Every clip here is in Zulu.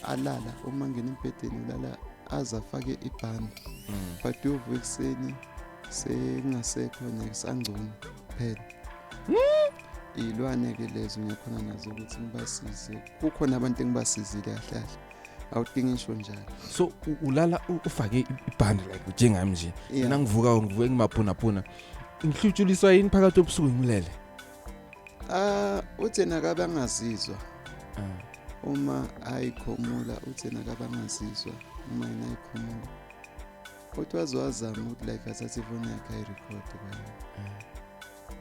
Alala uma ngena embhedeni, ulala aze afake ibhande, but uyovuka ekuseni sekungasekho nekusangcono phela. Iy'lwane-ke lezo ngiyakhona nazo ukuthi ngibasize. Kukhona abantu engibasizile kahle kahle, awudingi ngisho njalo. So ulala ufake ibhande like njengami nje? Yeah. Mina ngivuka, ngivuke ngimaphunapuna, ngihlutshuliswa yini phakathi obusuku ngilele? Ah, uthi nakabe angazizwa uma ayikhomula, uthi nakabe angazizwa uma yena ayikhomula. Uthi waze wazama ukuthi like athathe ifoni yakhe ayirekhode kwayo.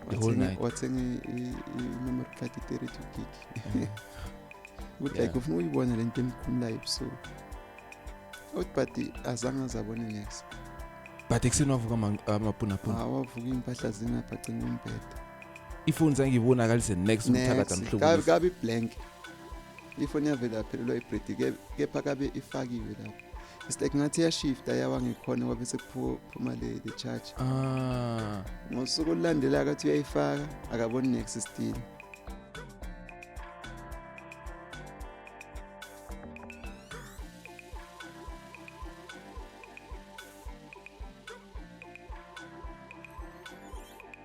The whole night. Wathenga i-memory card i-32 gig ukuthi like ufuna ukuyibona le nto emkhumulayo ebusuku. Uthi but azange azabone next. But ekuseni wavuka amapunapuna? Awavuka iy'mpahla zingapha, agcina umbhede. Ifoni zange ibonakalise next, umthakathi Next. amhlukumeza? Kabe blank ifoni, yavele yaphelelwa ibhredi, kepha kabe ifakiwe lapho. It's like ngathi iyashifta, yawa ngekhona, kwabe sekuphuma le charge. Ngosuku olulandelayo akathi uyayifaka, akaboni next still.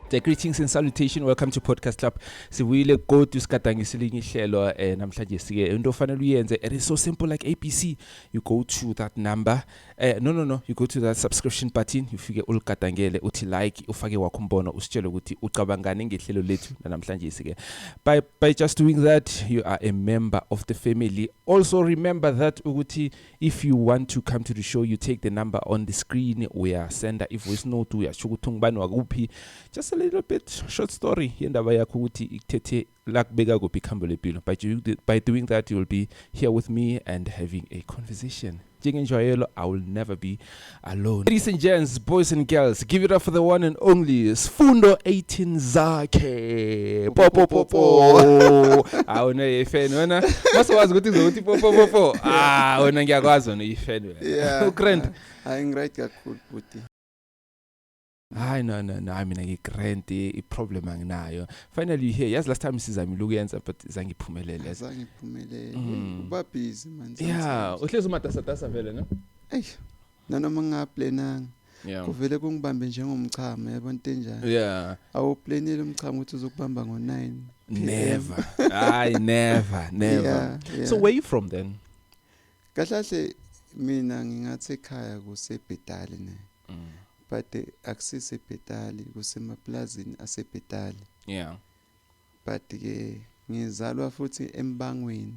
The greetings and salutation. Welcome to Podcast Club. Sibuyile godu, sigadangisa elinye ihlelo namhlanje sike. Into ofanele uyenze, it is so simple like ABC. You go to that number. No, no, no, you go to that subscription button, ufike uligadangele, uthi like, ufake wakho umbono, usitshele ukuthi ucabangani ngehlelo lethu namhlanje sike. By just doing that, you are a member of the family. Also remember that ukuthi if you want to come to the show, you take the number on the screen, uyasenda i-voice note, uyasho ukuthi ungubani, wakuphi, just a little bit short story yendaba yakho ukuthi ikuthethe la kubeka kuphi ikhambo lempilo. By doing that, you will be here with me and having a conversation. Njengenjwayelo, I will never be alone. Ladies and gents, boys and girls, give it up for the one and only Sfundo 18 Zakhe. Po po po po. Awuna ifan wena. Masowazi ukuthi uzokuthi po po po po. Ah, wena ngiyakwazi, wena uyifan wena. Yeah. Ugrand. Hayi, ngiright kakhulu, bhuti. Hayi, no, no, no, mina ngigrand, i-problem anginayo. Finally you here. Yazi, last time sizamile ukuyenza but zange iphumelele. Azange iphumelele. Uba busy man sometimes. Uhlezi umatasatasa vele, no? Eyi, nanoma ngingaplananga, kuvele kungibambe njengomchamo, yabo, into enjalo. Awuplanile umchamo ukuthi uzokubamba ngo-9. Never. Hayi, never, never. Yeah. So where you from then? Kahle kahle mina ngingathi ekhaya kusebhetali ne, but akusisebhetali, kusemaplazini asebhetali. But ke ngizalwa futhi embangweni.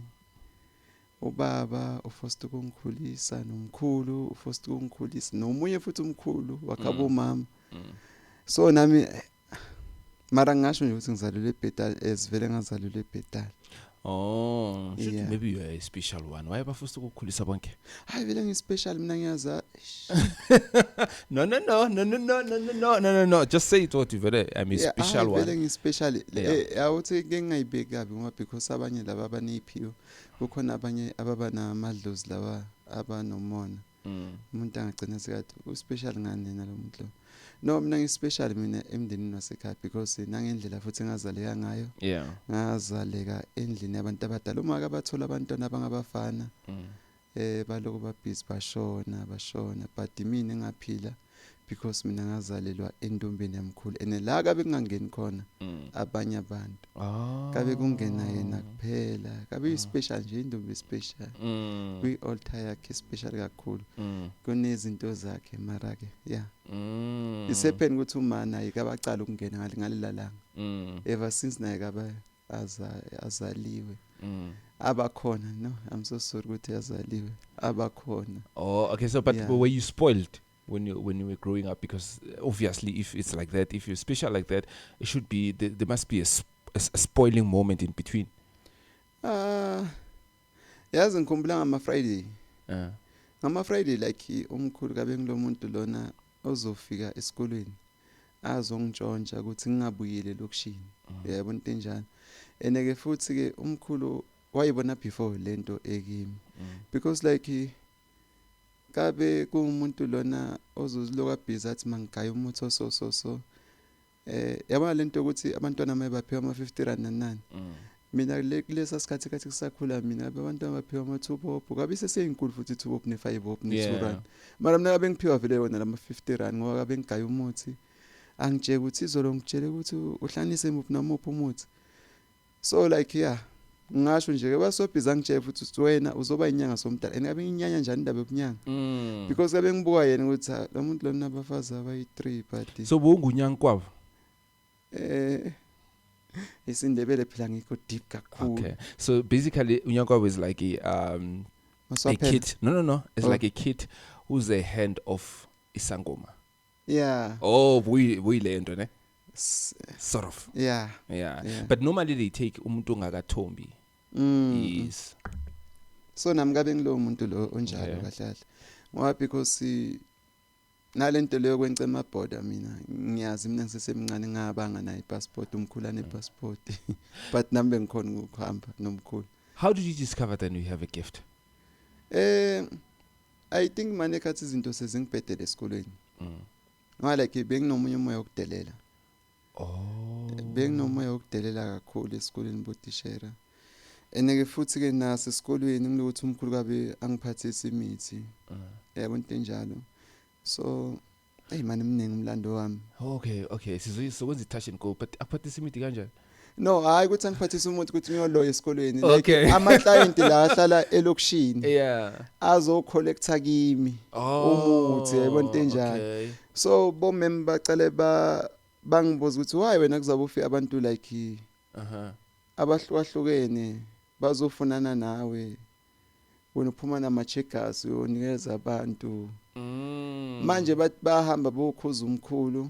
Ubaba uforced ukungikhulisa, nomkhulu uforced ukungikhulisa, nomunye futhi umkhulu wakhabo umama. So nami mara ngingasho nje ukuthi ngizalelwe eBhetali, as vele ngazalelwe eBhetali. Oh, should maybe you are a special one. Why bafuna ukukhulisa bonke? Hayi, vele ngispecial mina, ngiyaza. No, no, no, no, no, no, no, no, no, no, no, no. Just say it what you vele, I'm a special Hayi, vele one. ngispecial. Awuthi ke ngingayibeki kabi ngoba because abanye laba abaneyiphiwo, kukhona abanye ababa namadlozi laba abanomona. Umuntu angagcina sekathi uspecial ngani yena lo muntu lo. No, mina ngispecial mina emndenini wasekhaya because nangendlela futhi engazaleka ngayo, ngazaleka endlini yabantu abadala. Uma ke bathola abantwana abangabafana, baloko babhizi, bashona bashona, but mina engaphila because mina ngazalelwa entombini yamkhulu and la kabe kungangeni khona abanye abantu. Kabe kungena yena kuphela, kabe special nje, intombi special. Kwi-altar yakhe special kakhulu. Kunezinto zakhe, mara ke yeah, isepheni ukuthi uma naye kabacala ukungena ngalela langa. Ever since naye kaba azaliwe abakhona. No, I'm so sorry ukuthi azaliwe abakhona. Oh, okay. So, but were you spoiled when you were growing up? Because obviously, if it's like that, if you're special like that, it should be there must be a spoiling moment in between. Ah, yazi ngikhumbula ngama Friday. Ngama Friday, like umkhulu kabe ngilomuntu lona ozofika esikolweni azongitshontsha ukuthi ngingabuyeli elokishini. Yebo, into enjalo. Ene ke futhi ke umkhulu wayibona before lento ekimi because like kabe kuwumuntu lona ozoziloka busy athi mangigaya umuthi oso so so, yabona lento ukuthi abantwana mayebaphiwa ama 50 rand nanani. Mina kulesa sikhathi kathi kusakhula mina, abantu abaphiwa ama-2 bob, kabe seseyinkulu futhi i-2 bob ne-5 bob ne-2 rand, mara mina kabe ngiphiwa vele wona lama 50 rand, ngoba kabe ngigaya umuthi, angitsheke ukuthi izolo ngitshele ukuthi uhlanganise muphi namuphi umuthi. So like, yeah, ngingasho nje ke basobhiza, angitshele futhi ukuthi wena uzoba inyanga somdala, and kabe nginyanya njani indaba yobunyanga, because kabe ngibuka yena ukuthi, ah, lo muntu lona abafazi abayi-3, but So bowungunyankwavo? IsiNdebele phela ngikho deep kakhulu. Okay, so basically unyankwavo is like a Maswaphela. kid. No, it's Oh. like a kid who's a hand of isangoma. Oh, buyile nto ne, sort of. Yeah. Yeah. Yeah. But normally they take umuntu ongakathombi. Yes. So nami kabe ngilowo muntu lo onjalo, kahle kahle, ngoba because nalento leyo kwenca emabhoda, mina ngiyazi, mina ngisesemncane ngabanga nayo ipassport, umkhulu ane-passport, but nami bengikhona ukuhamba nomkhulu. How did you discover then you have a gift? I think manje khathi izinto sezingibhedele esikolweni, ngoba like benginomunye umoya wokudelela. Benginomoya wokudelela kakhulu esikolweni botishera, and ke futhi ke naso esikolweni ngilokuthi umkhulu kabe angiphathisa imithi, yabo, into enjalo. So hey man, iminingi umlando wami. Okay, sizokwenza i-touch and go, but akuphathisa imithi kanjani? No, hayi ukuthi angiphathise umuntu ukuthi ngiyoloya esikolweni, like ama-client la ahlala elokishini azo-collecta kimi umuthi, yayibona into enjalo. So bomem bacale ba bangibuza ukuthi why wena kuzabe ufika abantu like abahlukahlukene bazofunana nawe, wena uphuma nama-checkers uyonikeza abantu. Manje bathi bahamba bokhuza umkhulu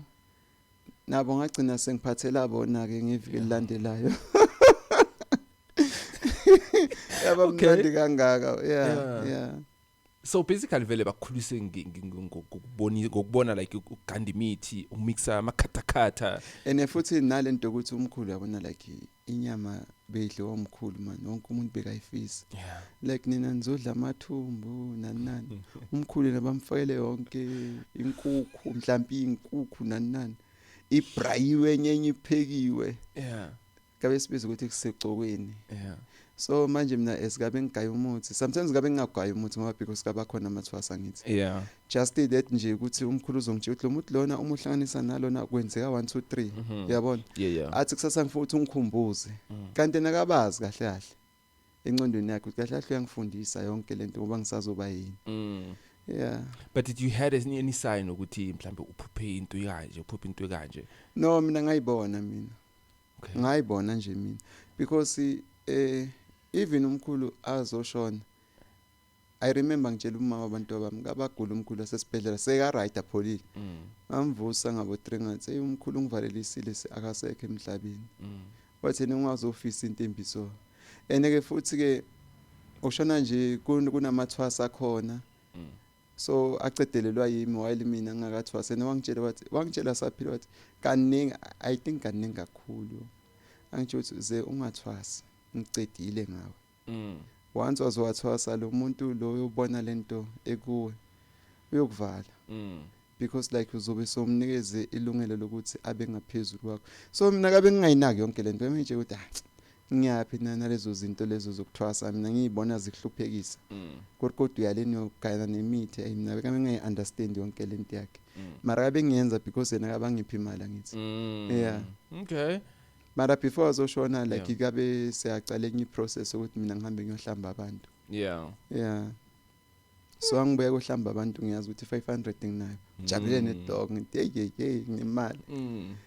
nabo, ngagcina sengiphathela bona-ke ngeviki elilandelayo. Yaba mnandi kangaka, yeah. Yeah. So basically vele bakukhulise ngokubona like ukuganda imithi, ukumixa amakhathakhatha. And futhi nalento ukuthi umkhulu, yabona, like inyama beyidliwa umkhulu man, wonke umuntu bekayifisa. Like nina nizodla amathumbu nani nani, umkhulu yena bamfakele yonke inkukhu, mhlawumbe inkukhu nani nani, ibrayiwe enye iphekiwe, kabe sibiza ukuthi kusecokweni. So manje mina esikabe ngigaya umuthi, sometimes ngabe ngingagayi umuthi ngoba because kaba khona amathwasa, ngithi just that nje ukuthi umkhulu uzongitshela ukuthi lo muthi lona uma uhlanganisa nalona kwenzeka 1 2 3, yabona. Athi kusasa ngifuna ukuthi ungikhumbuze, kanti nakabazi kahle kahle encondweni yakhe ukuthi kahle kahle uyangifundisa yonke lento ngoba ngisazoba yini. Yeah. But did you had any sign ukuthi mhlambe uphuphe into kanje, uphuphe into kanje? No, mina ngayibona mina. Ngayibona nje mina because even umkhulu azoshona, I remember ngitshela umama abantu bami kabagula, umkhulu asesibhedlela seka right, apholile. Ngamvusa ngabo 3, ngathi, "Hey, umkhulu ungivalelisile, akasekho emhlabeni." Wathi yena ungazofisa into embi, so and ke futhi ke ushona nje kunamathwasa akhona, so acedelelwa yimi while mina ngingakathwasa. Yena wangitshela, wathi, wangitshela saphila, wathi kaningi, I think kaningi kakhulu, angitshela ukuthi ze ungathwasi, ngicedile ngawe. Once wazowathwasa, lo muntu lo uyobona lento ekuwe, uyokuvala, because like uzobe somnikeze ilungelo lokuthi abe ngaphezulu kwakho. So mina kabe ngingayinaki yonke lento, ngitshela ukuthi, ah, ngiyaphi nalezo zinto lezo zokuthwasa, mina ngiyibona zikuhluphekisa, kodwa uyaleni yokugayana nemithi. Ayi, mina kabe ngingayi-understand yonke lento yakhe, mara kabe ngiyenza because yena kabangiphi imali, angithi. Yeah. Mara before azoshona, like kabe siyacala enye i-process ukuthi mina ngihambe ngiyohlamba abantu. Yeah, so angibuya kohlamba abantu, ngiyazi ukuthi 500 nginayo, jabulele ne-dog, ngithi, hey hey hey, nginemali.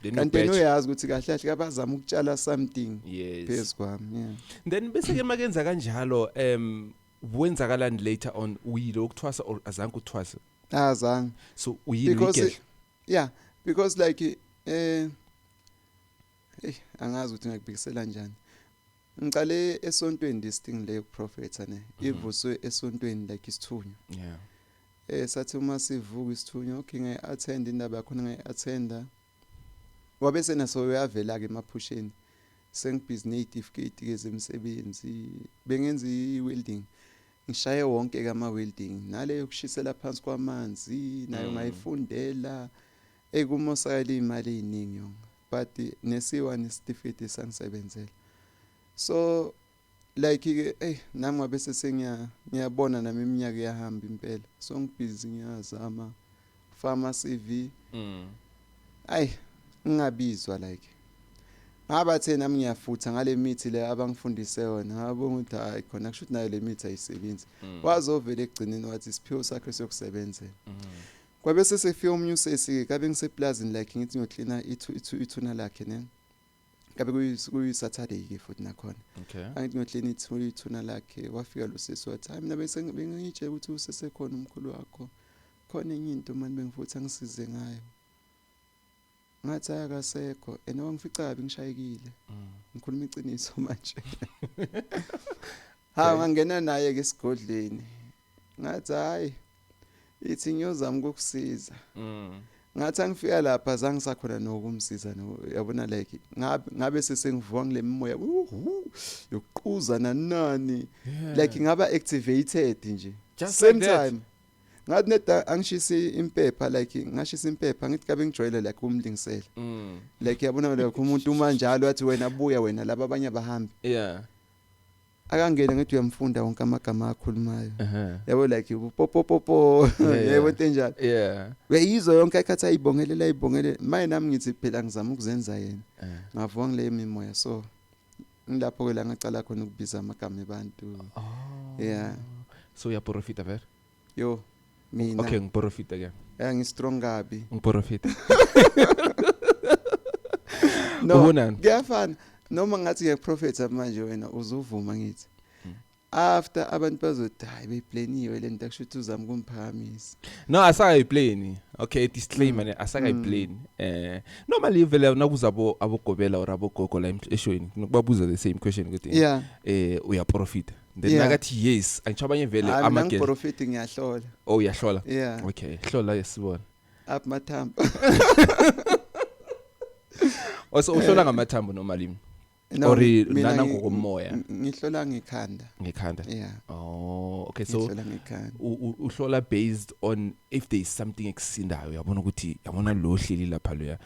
Then Kanti yena ubetch. uyazi ukuthi kahle kahle kabazama ukutshala something phezu kwami, yeah. Then bese ke makenza kanjalo, wenzakalani later on? Uyile ukuthwasa or azange uthwase? Azange. So uyile Because uyigedla? Yeah, because like hey, angazi ukuthi ngakubikisela kanjani. Ngicale esontweni this thing le yokuprofetha ne, ivuswe esontweni, like isithunywa. Sathi uma sivuka isithunywa, okay, ngayi-attend indaba yakhona, ngayi-attenda, wabe senaso uyavela ke emaphusheni, sengibhizi ney'tifiketi ke zemsebenzi, bengenza i-welding, ngishaye wonke ke ama-welding, nale yokushisela phansi kwamanzi nayo ngayifundela, ekumosakala iy'mali ey'ningi yonke, but nesiwa nesitifiketi sangisebenzela. So like ke, ey, nami ngabe sengiya ngiyabona nami iminyaka iyahamba impela, so ngibhizi ngiyazama fama CV. Ay, ngingabizwa. Like ngabathe nami ngiyafutha ngale mithi le abangifundise yona, ngabona ukuthi hayi khona, kusho ukuthi nayo le mithi ayisebenzi. Wazovela ekugcineni wathi isiphiwo sakhe sokusebenzela. Kwabe sesefika omunye usesi, kabe ngiseplazini, like ngithi ngiyoklina ithuna lakhe ne, kabe kuyi-Saturday ke futhi nakhona. Angithi ngiyoklina ithuna lakhe, wafika lo sesi wathi, "Hayi, mina bese bengitshela ukuthi usesekhona umkhulu wakho, khona enye into manje bengifuthi angisize ngayo." Ngathi, "Hayi, akasekho." And wangifica kabi ngishayekile. Ngikhuluma iqiniso manje. Ha, ngangena naye ke esigodleni, ngathi, "Hayi, ithi ngiyozama ukukusiza." Ngathi angifika lapha, zange sakhona nokumsiza, no, yabona, like ngabe sesengivuka ngile mimoya uhu yokuquza nani nani. Like ngaba activated nje. Just same like that. time ngathi neda angishisi impepha, like ngashisa impepha, ngithi kabe ngijwayele like umlingisela. Like yabona, like umuntu uma njalo wathi, "Wena buya wena, laba abanye abahambi." Akangena, ngithi uyamfunda wonke amagama akhulumayo. Yabo, like popopopo. Yebo, into enjalo. Uyayizwa yonke akhathi ayibongelela, ayibongelela. Maye, nami ngithi phela ngizama ukuzenza yena. Ngavuka ngile mimoya, so ngilapho ke la ngacala khona ukubiza amagama ebantu. Oh. Yeah. So uyaprofita vele? Yo, mina. Okay, ngiprofita ke. Ngi-strong kabi. Ngiprofita. No. Ubonani? Kuyafana noma ngathi ngiyakuprofetha manje, wena uzuvuma ngithi after abantu bazothi, "Hayi, beyiplaniwe le nto, akusho ukuthi uzama ukumphakamisa." No, asakayiplani. Okay, disclaimer ne, asakayiplani. Normally vele nakuza abo abogobela or abogogo la eshowini, nokubabuza the same question ukuthi uyaprofita. Then nakathi yes, angitsho abanye vele Hayi, mina amagele. ngiprofeti, ngiyahlola. Oh, uyahlola. Yeah. Okay, hlola yesibona. Up mathambo. Also uhlola ngamathambo normally? No, Or mina nana ngokomoya? Ngihlola ngekhanda. Ngekhanda. Yeah. Oh, okay, so Ngihlola ngekhanda. Uhlola based on if there is something ekusindayo, uyabona ukuthi yabona lo hleli lapha loya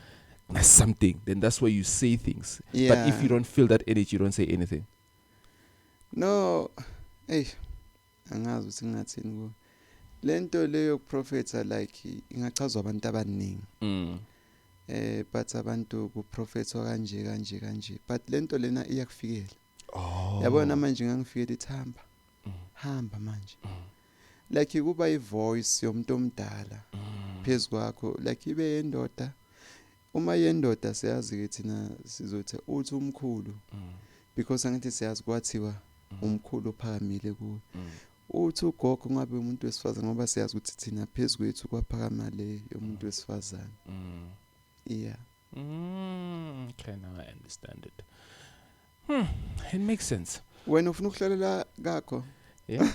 na something, then that's where you say things. But if you don't feel that energy, you don't say anything. No, hey, angazi ukuthi ngingathini ku lento leyo yokuprofetha, like ingachazwa abantu abaningi. But abantu kuprofethwa kanje kanje kanje, but lento lena iyakufikela. Oh. Yabona manje ngangifikela ithamba hamba manje, like kuba ivoice yomuntu omdala phezukwakho, like ibe yendoda. Uma yendoda, siyazi ke thina sizothi uthi umkhulu, because angithi siyazi kwathiwa umkhulu ophakamile kuwe. Uthi ugogo ngabe umuntu wesifazane, ngoba siyazi ukuthi thina phezukwethu kwaphakama le yomuntu wesifazane. Yeah. Okay, now I understand it. It makes sense. Wena ufuna ukuhlalela kakho? Yeah.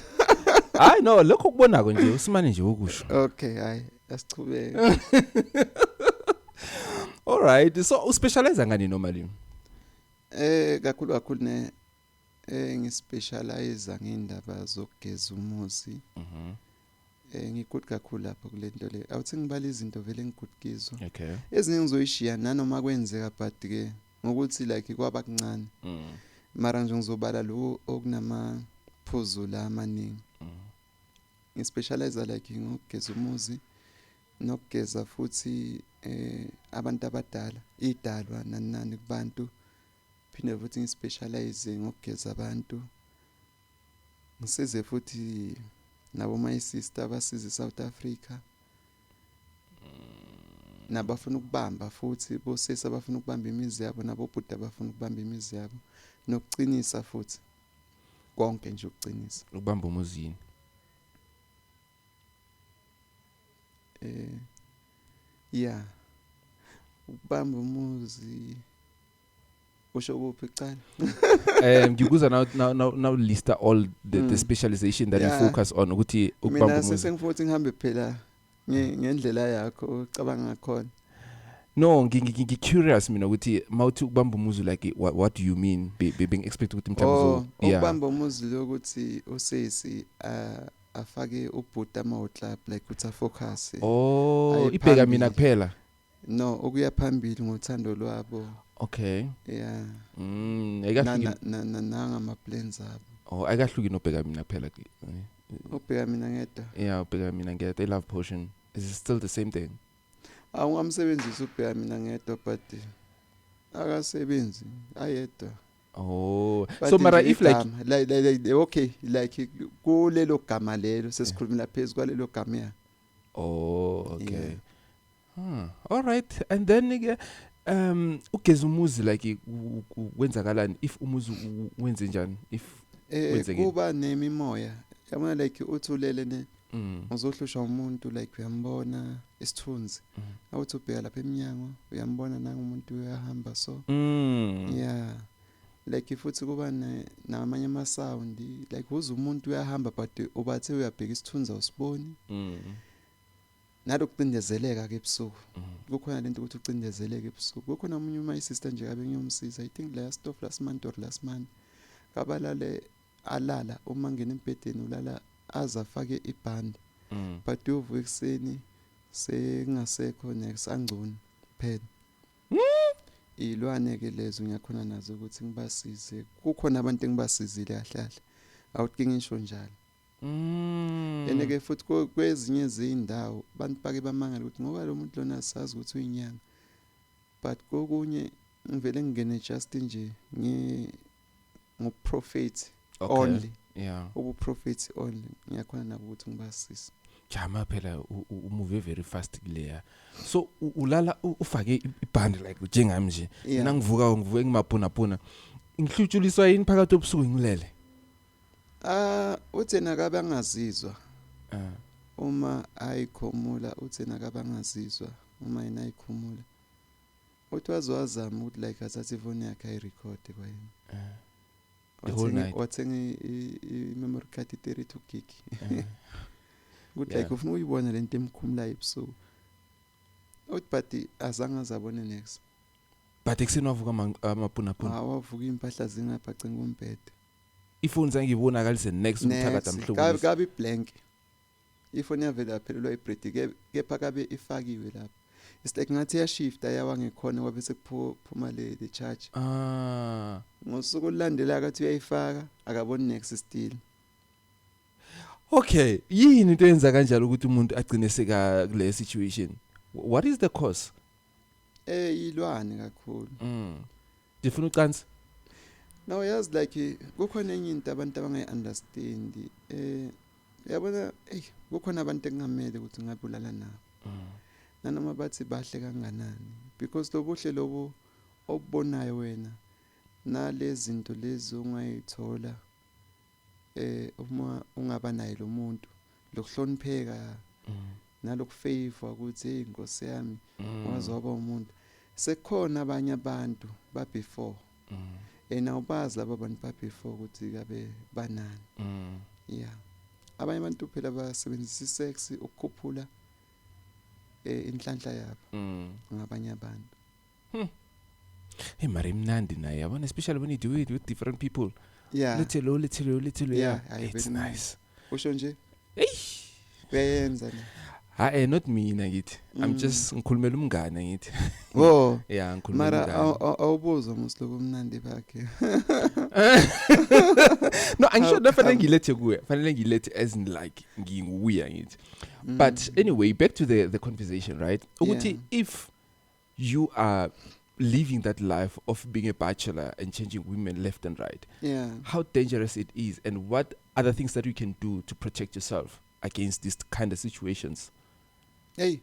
Hayi no, lokho kubonako nje usimane nje ukusho. Okay, hayi, asichubeke. All right. So uspecialize ngani normally? Kakhulu kakhulu ne, ngispecialize ngendaba zokugeza umuzi. Ngigood kakhulu lapho kulento le. Awuthi ngibala izinto vele engigood kizo. Ezinye ngizoyishiya nanoma kwenzeka, but ke ngokuthi like kwaba kuncane. Mara nje ngizobala lo okunamaphuzu la amaningi. Ngispecialize like ngokugeza umuzi nokugeza futhi abantu abadala, idalwa nani nani kubantu. Phinde futhi ngispecialize ngokugeza abantu. Ngisize futhi nabo my sister abasize South Africa. Nabafuna ukubamba futhi bosesi abafuna ukubamba imizi yabo, nabobhuti abafuna ukubamba imizi yabo, nokuqinisa futhi konke nje ukuqinisa. Ukubamba umuzini. Yeah, ukubamba umuzi usho kuphi kucala? Ngikuza now list all the specialization that you focus on ukuthi ukubamba Mina umuzi. Sesengifuthi ngihambe phela ngendlela yakho ucabanga ngakhona. No, ngi curious mina ukuthi mawuthi ukubamba umuzi, like what do you mean? Being expect ukuthi mhlawumbe Oh, yeah. Ukubamba umuzi lokuthi usesi afake ubhuti ama club, like uthi afocus. Oh, Aye ibheka mina phambili. kuphela. No, ukuya phambili ngothando lwabo. Okay. Yeah. Ayikahluki. Nangama plans abo. Oh, ayikahluki nobheka mina phela ke. Ubheka mina ngedwa. Yeah, ubheka mina ngedwa, i-love potion. Is it still the same thing? Awungamsebenzisi ubheka mina ngedwa, but akasebenzi ayedwa. Oh. But So mara nje if like igama, like okay, like kulelo gama lelo sesikhulumela phezulu kwalelo gama, ya. Oh, okay. Yeah. All right. And then ke ugeza umuzi, like kwenzakalani if umuzi wenze njani if kwenzekile? Kuba nemimoya, yabona, like uthi ulele ne uzohlushwa umuntu, like uyambona isithunzi. Awuthi ubheka lapha eminyango, uyambona nangumuntu uyahamba, so yeah, like futhi kuba namanye ama sound, like uze umuntu uyahamba, but ubathe uyabheka isithunzi awusiboni. Nalokucindezeleka ke ebusuku. Kukhona lento ukuthi ucindezeleke ebusuku. Kukhona omunye my sister nje kabe ngiyomsiza, I think last of last month or last month, kabalale alala, uma ngena embhedeni ulala aze afake ibhande, but uvuka ekuseni sekungasekho next, angcono phela. Ilwane ke lezo ngiyakhona nazo ukuthi ngibasize. Kukhona abantu engibasizile kahle kahle, awuthi ngisho njalo. Ene ke futhi kwezinye izindawo abantu bake bamangala ukuthi ngoba lo muntu lona sazi ukuthi uyinyanga, but kokunye ngivele ngingene just nje ngoprophet only. Ubuprophet only, ngiyakhona nabo ukuthi ngibasize. Jama phela, umove very fast kuleya. So ulala ufake ibhande like njengami nje. Yeah. Mina ngivuka, ngivuke ngimapuna puna. Ngihlutshuliswa yini phakathi obusuku ngilele? Ah, uthi nakabe angazizwa Ah. uma ayikhumula, uthi nakabe angazizwa uma yena ayikhumula. Uthi waze wazama ukuthi like athathe ifoni yakhe ayirekhode kwayena. The whole night. Wathenga i-memory card i-32 gig ukuthi like ufuna ukuyibona lento emkhumulayo ebusuku. Uthi but azange azabone next. But ekuseni wavuka amapuna puna. Awavuka impahla zingapha cinga umbhede. Ifoni zangibonakalise next umthakathi Next, amhlobonisa. Kabe blank. Ifoni yavela yaphelelwa ibread, kepha kabe ifakiwe lapha. It's like ngathi iyashifta yawa ngekhona, kwabe sekuphuma le charge. Ah. Ngosuku olulandelayo akathi uyayifaka, akaboni next still. Okay, yini into eyenza kanjalo ukuthi umuntu agcine seka kule situation? What is the cause? Ilwane kakhulu. Ndifuna ucansi. No, yazi, like kukhona enye into abantu abangayi understand. Yabona, hey, kukhona abantu ekungamele ukuthi ngabe ulala nabo. Nanoma bathi bahle kanganani, because lobuhle lobu obubonayo wena nalezi zinto lezi ongayithola uma ungaba naye lo muntu, lokuhlonipheka nalokufavor ukuthi hey, Nkosi yami, waze waba umuntu. Sekukhona abanye abantu ba before and awubazi laba bantu ba before ukuthi kabe banani. Yeah, abanye abantu phela basebenzisa isex ukukhuphula inhlanhla yabo ngabanye abantu. Hey, mara imnandi naye, yabona, especially when you do it with different people. Lethe lo, lethe lo, lethe lo. Yeah, hayi, It's very nice. Usho nje uyayenza ne? Ha, not mina, ngithi. I'm just ngikhulumela umngane, ngithi. Oh. Yeah, ngikhulumela Mara umngane. Awubuzwa mos lokumnandi bakhe. No, angisho How nafanele come? ngilethe kuye. Fanele ngilethe as in like nginguya, ngithi. But anyway, back to the conversation, right? Ukuthi if you are living that life of being a bachelor and changing women left and right, how dangerous it is and what other things that you can do to protect yourself against these kind of situations. Hey,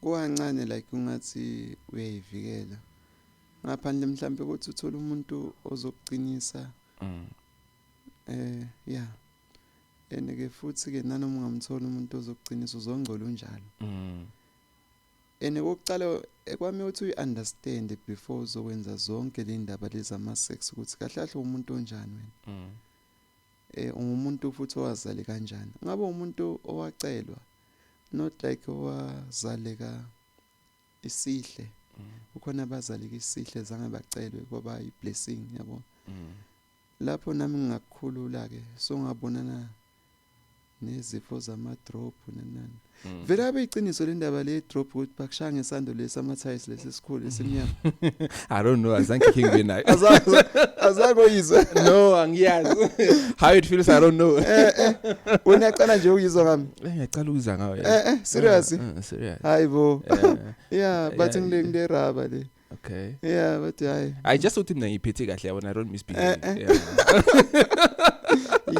kukancane like ungathi uyayivikela ngaphandle mhlambe ukuthi uthole umuntu ozokuqinisa. Yeah, and ke futhi ke nanoma ungamthola umuntu ozokuqinisa, uzongcola unjalo. And okokuqala ekwami uthi uyi-understand before uzokwenza zonke le ndaba lezi ama-sex, ukuthi kahle kahle umuntu onjani wena. Ungumuntu futhi owazale kanjani, ngabe umuntu owacelwa, not like owazaleka isihle. Kukhona abazaleka isihle zange bacelwe, kwaba i-blessing, yabo. Lapho nami ngingakukhulula ke, so ngabonana Nezifo zama-drop nanani. Vele abe iqiniso le ndaba le drop ukuthi bakushaya ngesando lesi amathayisi lesi esikhulu esimnyama? I don't know, azange khe ngibe nayo. Azange uyizwe? No, angiyazi how it feels, I don't know. Wena uyaqala nje ukuyizwa ngami? Ngiyacala ukuza ngawe. Serious? Serious. Hayi bo. Yeah, bathi ngile raba le. Okay. Yeah, but hayi. I just uthi mina ngiphethe kahle, yabona, I don't misbehave. Eh.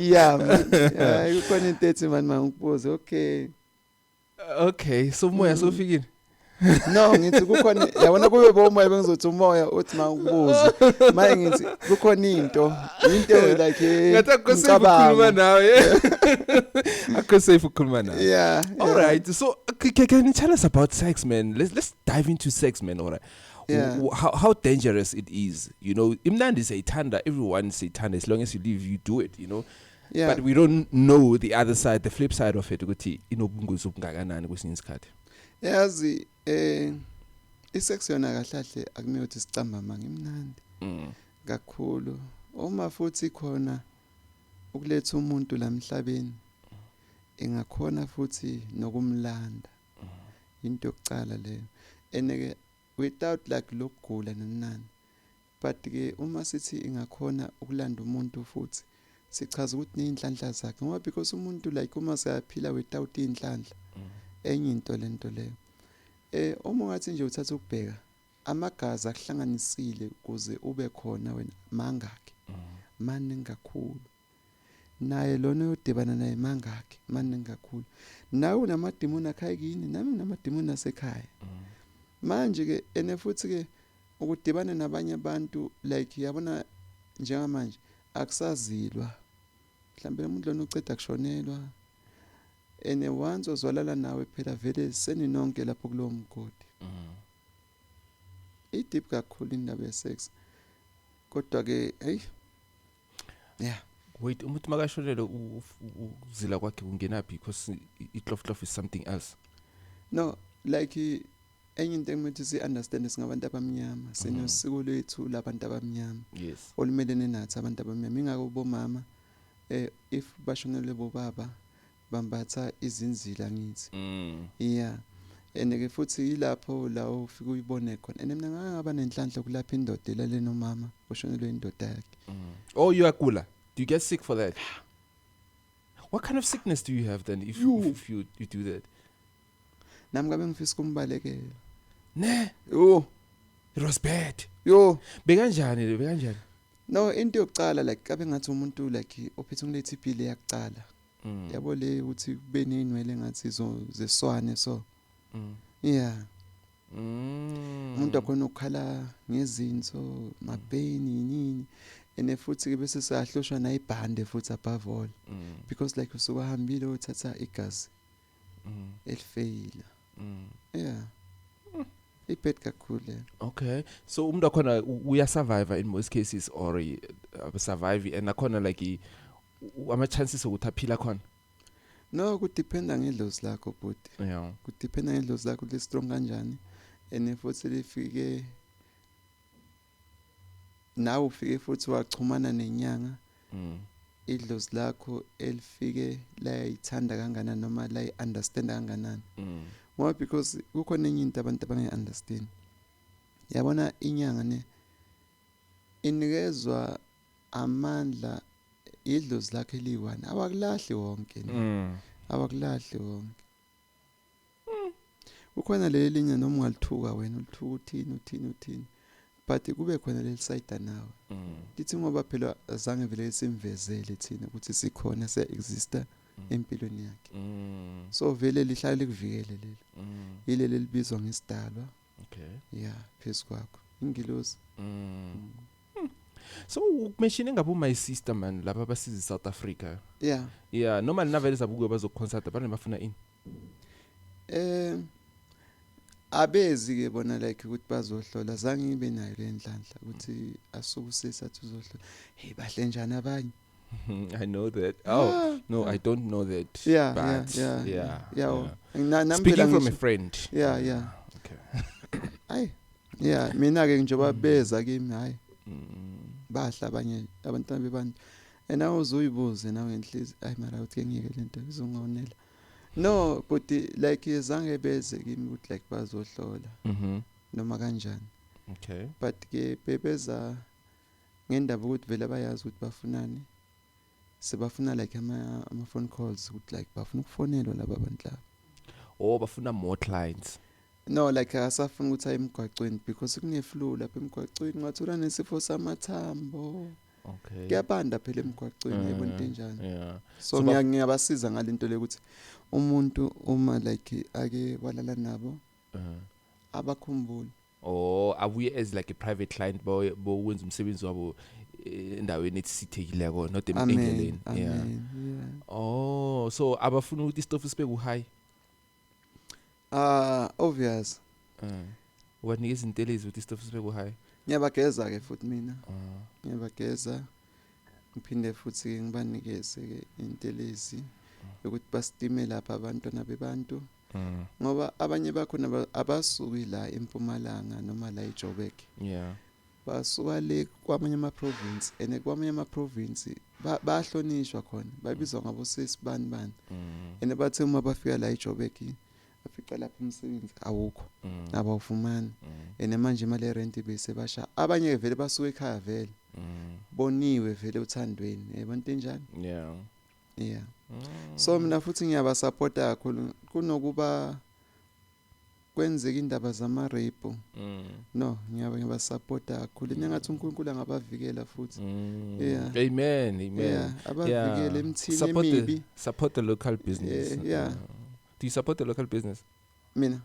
Yeah man, hayi, kukhona into ethi mani mangikubuze, okay. Okay, so umoya sofikile. No, ngithi kukhona, yabona, kube bomoya bengizothi umoya uthi mangikubuze maye, ngithi kukhona into like Ngathi akukho safe ukukhuluma umcabango. nawe, akukho safe ukukhuluma nawe. All right, so can you tell us about sex, man? Let's dive into sex, man. All right. How dangerous it is. Imnandi siyayithanda, everyone siyayithanda. As long as you live, you do it. But we don't know the other side, the flip side of it, ukuthi inobungozi obungakanani kwesinye isikhathi. Yazi, isex yona kahle kahle akumele ukuthi sicamba manga, imnandi kakhulu uma futhi khona ukuletha umuntu la emhlabeni, ingakhona futhi nokumlanda. Into yokucala leyo, ene ke without like lokugula nanani, but ke uma sithi ingakhona ukulanda umuntu futhi, sichaza ukuthi nezinhlanhla zakhe, ngoba because umuntu like uma siyaphila without inhlanhla, enye into lento leyo. Uma ungathi nje uthatha ukubheka amagazi akuhlanganisile ukuze ube khona wena, mangakhi? Maningi kakhulu. Naye lona oyodibana naye mangakhi? Maningi kakhulu. Nawe unamadimoni akhaya kini, nami nginamadimoni asekhaya. Manje ke ene futhi ke ukudibana nabanye abantu, like yabona njengamanje akusazilwa, mhlawumbe umuntu lona uceda kushonelwa, ene once ozwalala nawe phela vele seninonke lapho kulowo mgodi. I-deep kakhulu indaba ye-sex, kodwa ke hey, yeah. Wait, umuntu makashonele, ukuzila kwakhe kungenaphi? Because i-tlof is something else. No, like enye into ekumele si-understand singabantu abamnyama, sinosiko lwethu labantu abamnyama olumelene nathi abantu abamnyama. Ingako bomama, if bashonelwe bobaba, bambatha izinzila, ngithi. Yeah, and ke futhi yilapho la ufika uyibone khona, and mina ngake ngaba nenhlanhla kulapha indoda elale nomama oshonelwe indoda yakhe. Oh, you are gula. Do you get sick for that? What kind of sickness do you have then if You. if you do that? Nami ngabe ngifisa ukumbalekela. Ne. Yo. It was bad. Yo. Bekanjani, bekanjani? No, into yokucala, like kabe ngathi umuntu like ophethe ngile TB le yakucala, yabo, le ukuthi kube nezinwele ngathi zo zeswane so. Yeah. Umuntu akhona ukukhala ngezinso, mapeni, nini, ene futhi ke bese siyahlushwa nayibhande futhi above all, because like usuke uhambile uthatha igazi elifeyila. Yeah, i-bad kakhulu le. Okay. So umuntu akhona uya survive in most cases or survive and akhona like ama chances ukuthi aphila khona? No, kudependa ngedlozi lakho, bhuti. Kudependa ngedlozi lakho li strong kanjani, and futhi lifike nawe ufike futhi waxhumana nenyanga, idlozi lakho elifike layithanda kanganani noma layi-understand kanganani, ngoba because kukhona enye into abantu abangayi-understand. Yabona inyanga ne inikezwa amandla idlozi lakho eliyi-one, awakulahli wonke ne. Awakulahli wonke. Kukhona leli linye noma ungalithuka wena, ulithuka uthini, uthini, uthini, but kube khona leli side nawe lithi ngoba phela azange vele simvezele thina ukuthi sikhona, siya-exista empilweni yakhe. So vele lihlale likuvikele lelo. Yileli elibizwa ngesidalwa. Yeah, phezu kwakho ingilosi. So ukumention ngabe my sister man, laba abasiza South Africa. Yeah, normally navele zabuke bazoconsulta, abantu bafuna ini? Abezi ke bona like ukuthi bazohlola, zange ngibe nayo le nhlanhla ukuthi asuke usisi athi uzohlola. Hey, bahle njani abanye? I know that. Oh, no, I don't know that. But Yeah. Nami Speaking phela from a friend. Yeah. Okay. Ay. Yeah, mina ke njengoba beza kimi, hayi, bahla abanye abantwana bebantu. And awuzuyibuze nawe ngenhliziyo, ayi mara uthi ke ngiyeke lento izongonela. No, but like zange beze kimi ukuthi like bazohlola noma kanjani. But ke bebeza ngendaba ukuthi vele bayazi ukuthi bafunani. Sebafuna like ama phone calls ukuthi like bafuna ukufonelwa laba bantu laba. Oh, bafuna more clients. No, like asafuna ukuthi aye emgwaqweni because kune flu lapha emgwaqweni, ngathola nesifo samathambo. Kuyabanda phela emgwaqweni, yebo, into enjalo. So So ngiyabasiza ngalento le ukuthi umuntu uma like ake walala nabo abakhumbuli. Oh, abuye as like a private client, bo wenza umsebenzi wabo endaweni esithekileko, not Amen. endleleni. Yeah. Amen, yeah. Oh, so abafuna ukuthi istofu sibe ku high. Ah, obvious. Wanika izintelezi ukuthi istofu sibe ku high. Ngiyabageza ke futhi mina. Ngiyabageza. Ngiphinde futhi ngibanikeze ke intelezi ukuthi basitime lapha abantwana bebantu. Ngoba abanye bakhona abasuki la eMpumalanga noma la eJoburg. Basuka le kwamanye ama province, and kwamanye ama province bayahlonishwa khona, babizwa ngabo sesibani bani. And bathe uma bafika la eJoburg bafica lapha umsebenzi awukho, abawufumani. And manje imali yerent bese basha, abanye vele basuka ekhaya vele. Boniwe vele uthandweni, yebo, into enjani. Yeah. So mina futhi ngiyabasupporta kakhulu kunokuba kwenzeka indaba zama rape. No, ngiyabasupporta kakhulu. Engathi uNkulunkulu angabavikela futhi. Yeah. Amen, amen. Yeah, abavikele emthini Support emibi. The local business. Yeah. Do you support the local business? Mina?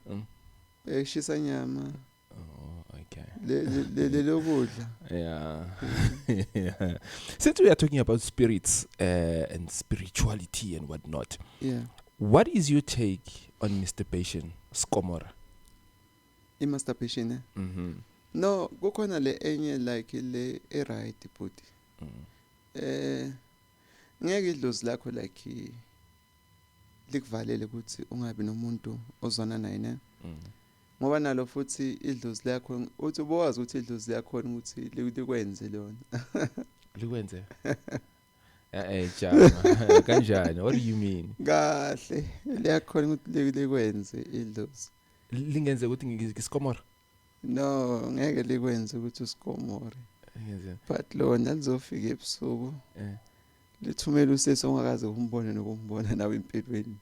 Shisa nyama. Oh, okay. Le lokudla. Yeah. Yeah. Since we are talking about spirits and spirituality and whatnot. Yeah. What is your take on masturbation, skomora? I-masturbation, eh? No, kukhona le enye like le e right bhuti. Ngeke idlozi lakho like likuvalele ukuthi ungabi nomuntu ozwana naye, ne? Ngoba nalo futhi idlozi lakho uthi ubowazi ukuthi idlozi lakho ukuthi likwenze lona. Likwenze? Jama. Kanjani? What do you mean? Kahle, liyakhona ukuthi likwenze idlozi. Lingenze ukuthi ngisikomora? No, ngeke likwenze ukuthi usikomore. Ngenze. But lona lizofika ebusuku. Lithumela usesi ongakaze umbone nokumbona nawe empilweni.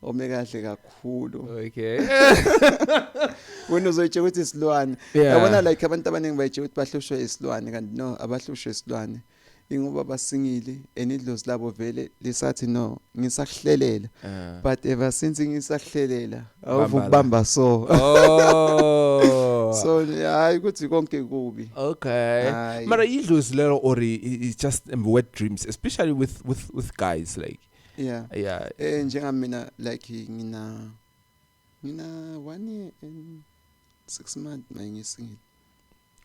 Ome kahle kakhulu. Wena uzoyitshela ukuthi isilwane. Yabona like abantu abaningi bayitshela ukuthi bahlushwe isilwane, kanti no, abahlushwe isilwane. Ingoba basingile and idlozi labo vele lisathi no, ngisakuhlelela. But ever since ngisakuhlelela, awuvukubamba Bamba la. so. Oh. So hayi ukuthi konke kubi. Okay. Hayi. Mara idlozi lelo or it's just wet dreams, especially with guys like. Yeah. Yeah. Njengamina like ngina 1 year and 6 months mangisingile.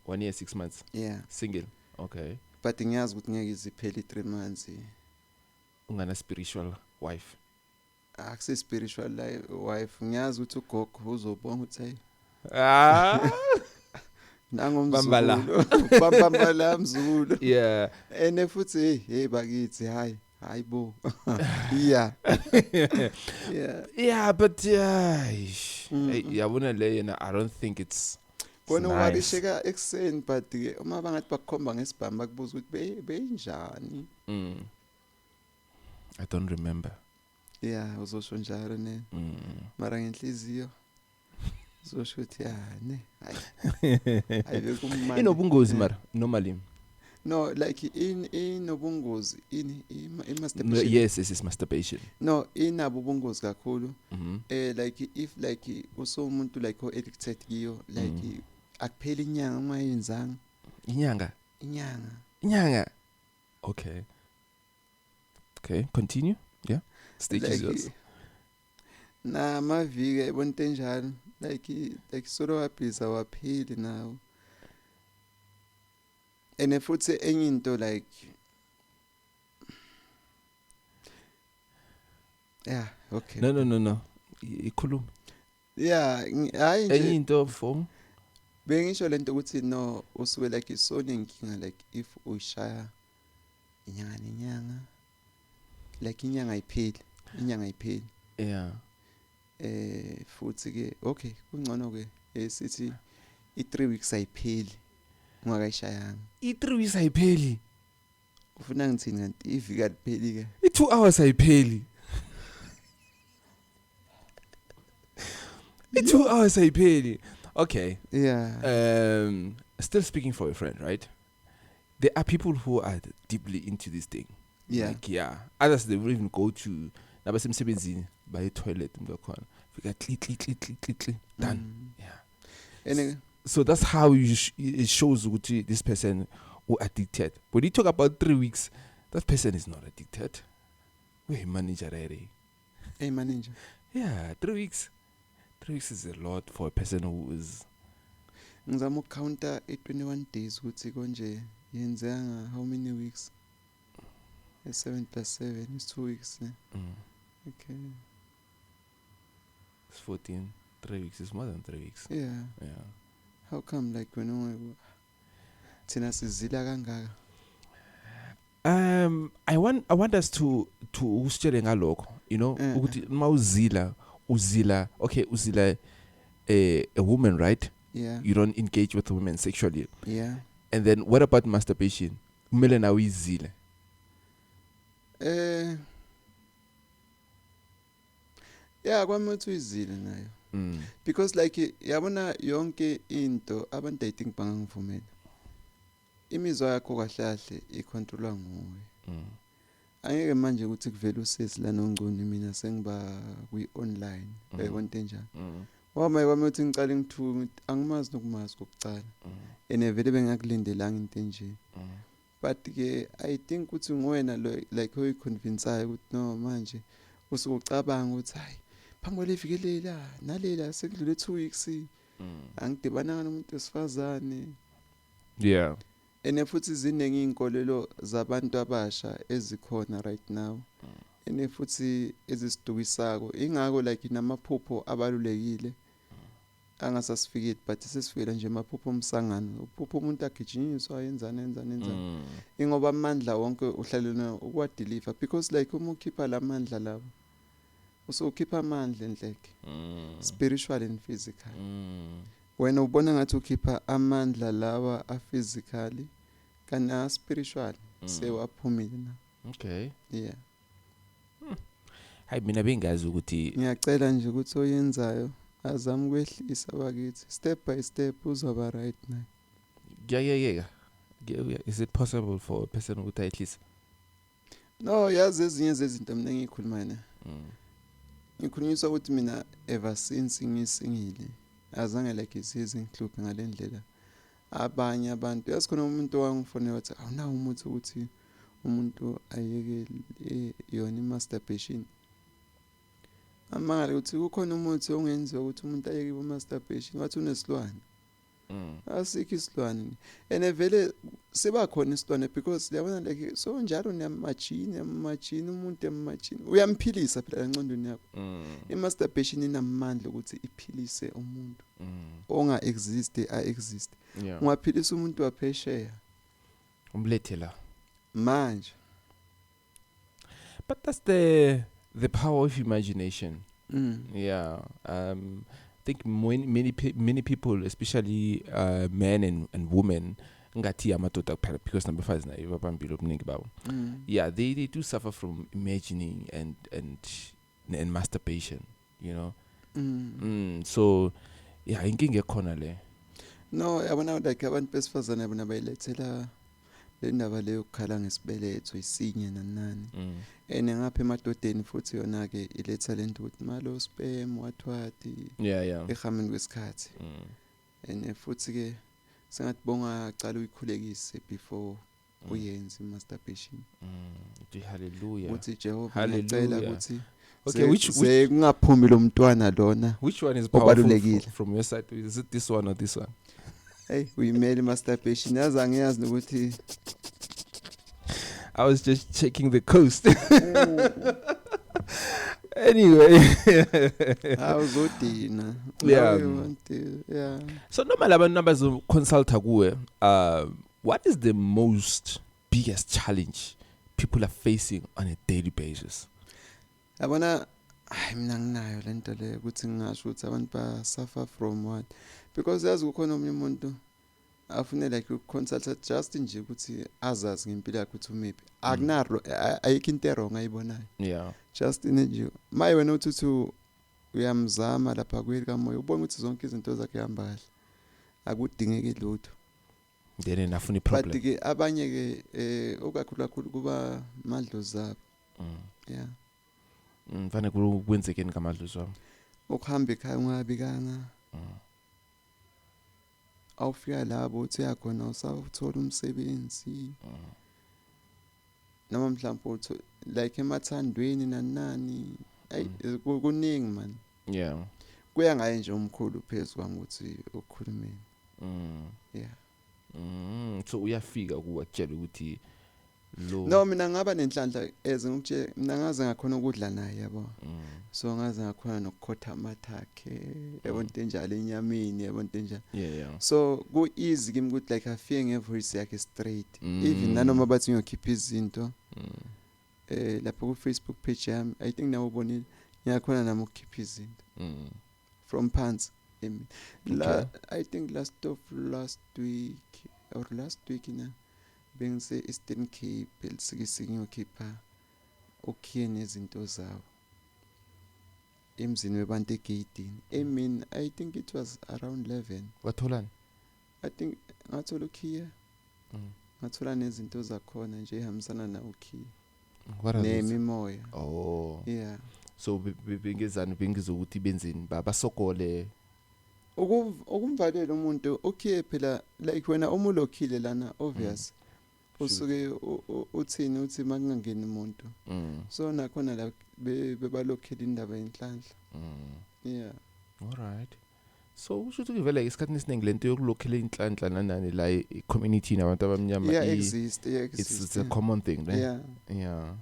1 year 6 months. Yeah. Single. Okay. But ngiyazi ukuthi ngeke iziphele 3 months. Ungana spiritual wife. Akusi spiritual wife. Ngiyazi ukuthi ugogo uzobonga ukuthi hey. Nangomzukulu. Bamba la. Bamba la mzukulu. Yeah. Ene futhi hey, hey bakithi hayi. Hayi bo. Yeah. Yeah. Yeah, but yeah. Hey, yabona le yena, I don't think it's Kona nice. uwarisheka ekuseni, but ke uma bangathi bakukhomba ngesibhamu bakubuza ukuthi beyinjani. I don't remember. Yeah, uzosho njalo ne. Mara ngenhliziyo uzosho ukuthi ya ne. Hayi. Hayi bekumnandi. Inobungozi mara normally. No, like in inobungozi ini i masturbation. No, yes, yes, it's masturbation. No, inabo ubungozi kakhulu. Like if like usomuntu like o addicted kiyo, like akupheli inyanga ungayenzanga. Inyanga? Inyanga. Inyanga. Okay. Okay, continue. Yeah. Stage is Like, yours. Na maviki yabona into enjalo. Like solo wabhiza waphili nawo. And futhi enye into like yeah, okay. No, no, no, no. Ikhuluma. Yeah, hayi nje. Enye into for bengisho lento ukuthi no usuke like isonenkinga like if ushaya Inyanga nenyanga, like inyanga ayipheli, inyanga ayipheli. Futhi ke, okay, kungcono ke esithi i3 weeks ayipheli ungakayishayanga. I3 weeks ayipheli? Ufuna ngithini kanti? Iviki alipheli ke. I2 hours ayipheli, i2 hours ayipheli. Okay. Still speaking for a friend, right? There are people who are deeply into this thing. Like, yeah, others, they will even go to nabasemsebenzini, baye toilet, umuntu wakhona fika kli kli kli kli kli kli, done. Yeah. And So that's how it shows ukuthi this person who addicted. When you talk about 3 weeks, that person is not addicted. We manager already. Hey, manager. Yeah, 3 weeks. 3 weeks is a lot for a person who is Ngizama ukucounta i21 days ukuthi konje yenzeka nga how many weeks? 7 plus 7 is 2 weeks, ne? Okay. It's 14. 3 weeks is more than 3 weeks. Yeah. How come, like, wena unge thina sizila kangaka? I want us to usitshele ngalokho, ukuthi mawuzila, uzila, okay, uzila a woman, right? Yeah. You don't engage with women sexually. Yeah. And then what about masturbation? Kumele nawe uyizile? Yeah, kwami uthi uyizile nayo. Because, like, yabona yonke into abantu, I think bangangivumela. Imizwa yakho kahle kahle icontrolwa nguwe. Angeke manje ukuthi kuvele usesi la nongconi, mina sengiba kwi online. Uyayibona into enjalo. Wama kwami uthi ngicale ngithuke, ngithi angimazi nokumazi kokucala. Ene vele bengakulindelanga into enje. But ke I think ukuthi nguwena lo, like, oyiconvinceayo ukuthi no, manje usuke ucabanga ukuthi hayi, phambi kwaleviki lela nalela sekudlule 2 weeks angidibananga nomuntu wesifazane. Ene futhi ziningi inkolelo zabantu abasha ezikhona right now. Ene futhi ezisidukisako, ingakho, like, namaphupho abalulekile angasasifikile, but sesifikela nje amaphupho omsangano, uphupho umuntu agijinyiswa, yenzani, yenzani, yenzani. Ingoba amandla wonke uhlalelwe ukuwadeliver, because, like, uma ukhipha lamandla lawo, usukhipha amandla enhleke, spiritual and physical. Wena ubona ngathi ukhipha amandla lawa a-physically, kanti a-spiritual sewaphumile na. Yeah. Hayi, mina bengazi ukuthi Ngiyacela nje ukuthi oyenzayo azame ukwehlisa bakithi, step by step uzoba right naye. Kuyayekeka. Is it possible for a person ukuthi ayehlise? No, yazi, ezinye zezinto mina engiyikhulumayo ne, ngikhulunyiswa ukuthi mina ever since ngisingile azange, like, isize ngihluphe ngalendlela abanye abantu. Yazi khona umuntu wangifonela wathi awunawo umuthi ukuthi umuntu ayeke yona i-masturbation. Amangale ukuthi kukhona umuthi ongenziwa ukuthi umuntu ayeke i-masturbation. Wathi unesilwane. Asikho isilwane, ene vele siba khona isilwane because yabona, like, so njalo niyamajini, yamajini umuntu, yamajini uyamphilisa phela encondweni yakho. I-masturbation inamandla ukuthi iphilise umuntu onga exist a exist. Ungaphilisa umuntu waphesheya. Umlethe la. Manje. But that's the power of imagination. Yeah. I think many people, especially men and women, ngathi amadoda kuphela because nabafazi nayo babambile obuningi babo. Yeah, they do suffer from imagining and masturbation. So yeah, inkinga ekhona le. No, yabona, like, abantu besifazane bona bayilethela le ndaba leyo yokukhala ngesibeletho isinye nani nani. Ene ngapha emadodeni futhi yona ke iletha lento ukuthi malo sperm, what what, ehambeni kwesikhathi. Ene futhi ke sengathi bongacala uyikhulekise before uyenze i-masturbation. Uthi hallelujah. Uthi Jehova, ngiyacela Hallelujah. ukuthi Okay, which ze kungaphumi lo mntwana lona which one is powerful obalulekile. from your side? Is it this one or this one? Hey, uyimele i-masturbation, yazi angiyazi nokuthi I was just checking the coast. Anyway. Awuzodina. Yeah. Yeah. So normally abantu abazoconsulta kuwe, what is the most biggest challenge people are facing on a daily basis? Yabona, hayi, mina nginayo lento le ukuthi ngingasho ukuthi abantu ba suffer from what, because yazi kukhona omunye umuntu afune like ukuconsulta just nje ukuthi azazi ngempilo yakhe ukuthi umiphi, akunaro, ayikho into e-wrong ayibonayo. Just nje maye wena uthi uyamzama lapha kweli kamoya, ubona ukuthi zonke izinto zakhe ihamba kahle, akudingeki lutho. Then nafuna But i-problem. Ke abanye ke okakhulu kakhulu kuba madlozi abo. Yeah. Fanele kwenzekeni ngamadlozi wami? Ukuhamba ekhaya ungabikanga, awufika lapho uthi uyakhona usawuthola umsebenzi, noma mhlawumbe uthi like emathandweni nani nani, ayi, kuningi man. Kuya ngaye nje umkhulu phezulu kwami ukuthi ukukhulumeni. Yeah. So uyafika kuwatshela ukuthi lo No, mina ngaba nenhlanhla, as ngikutshela, mina ngaze ngakhona ukudla naye, yabo. So ngaze ngakhona nokukhotha amathakhe, yabo, into enjalo enyameni, yabo, into enjalo. So ku easy kimi ukuthi like afike ngevoice yakhe straight, even nanoma bathi ngiyokhipha izinto lapha ku Facebook page yami, I think nawe ubonile, ngiyakhona nami ukukhipha izinto from phansi emi la. I think last of last week or last week na bengise Eastern Cape eLusikisiki, ngiyokhipha ukhiye nezinto zawo emzini webantu egeyidini. I mean, I think it was around 11. Watholani? I think ngathola ukhiye, ngathola nezinto zakhona nje ehambisana nawo ukhiye. What are those? Nemimoya. Oh. Yeah. So bengezani, bengizokuthi benzeni, basokole? Ukumvalela umuntu ukhiye phela, like wena uma ulokhile lana, obvious usuke uthini, uthi makungangeni umuntu. So nakhona la bebalokhile indaba yenhlanhla. Yeah. All right, so kusho ukuthi vele isikhathi esiningi lento yokulokhela inhlanhla nanani la i-community nabantu abamnyama Yeah, exist, yeah, it's, exist. It's a common thing, ne? Yeah.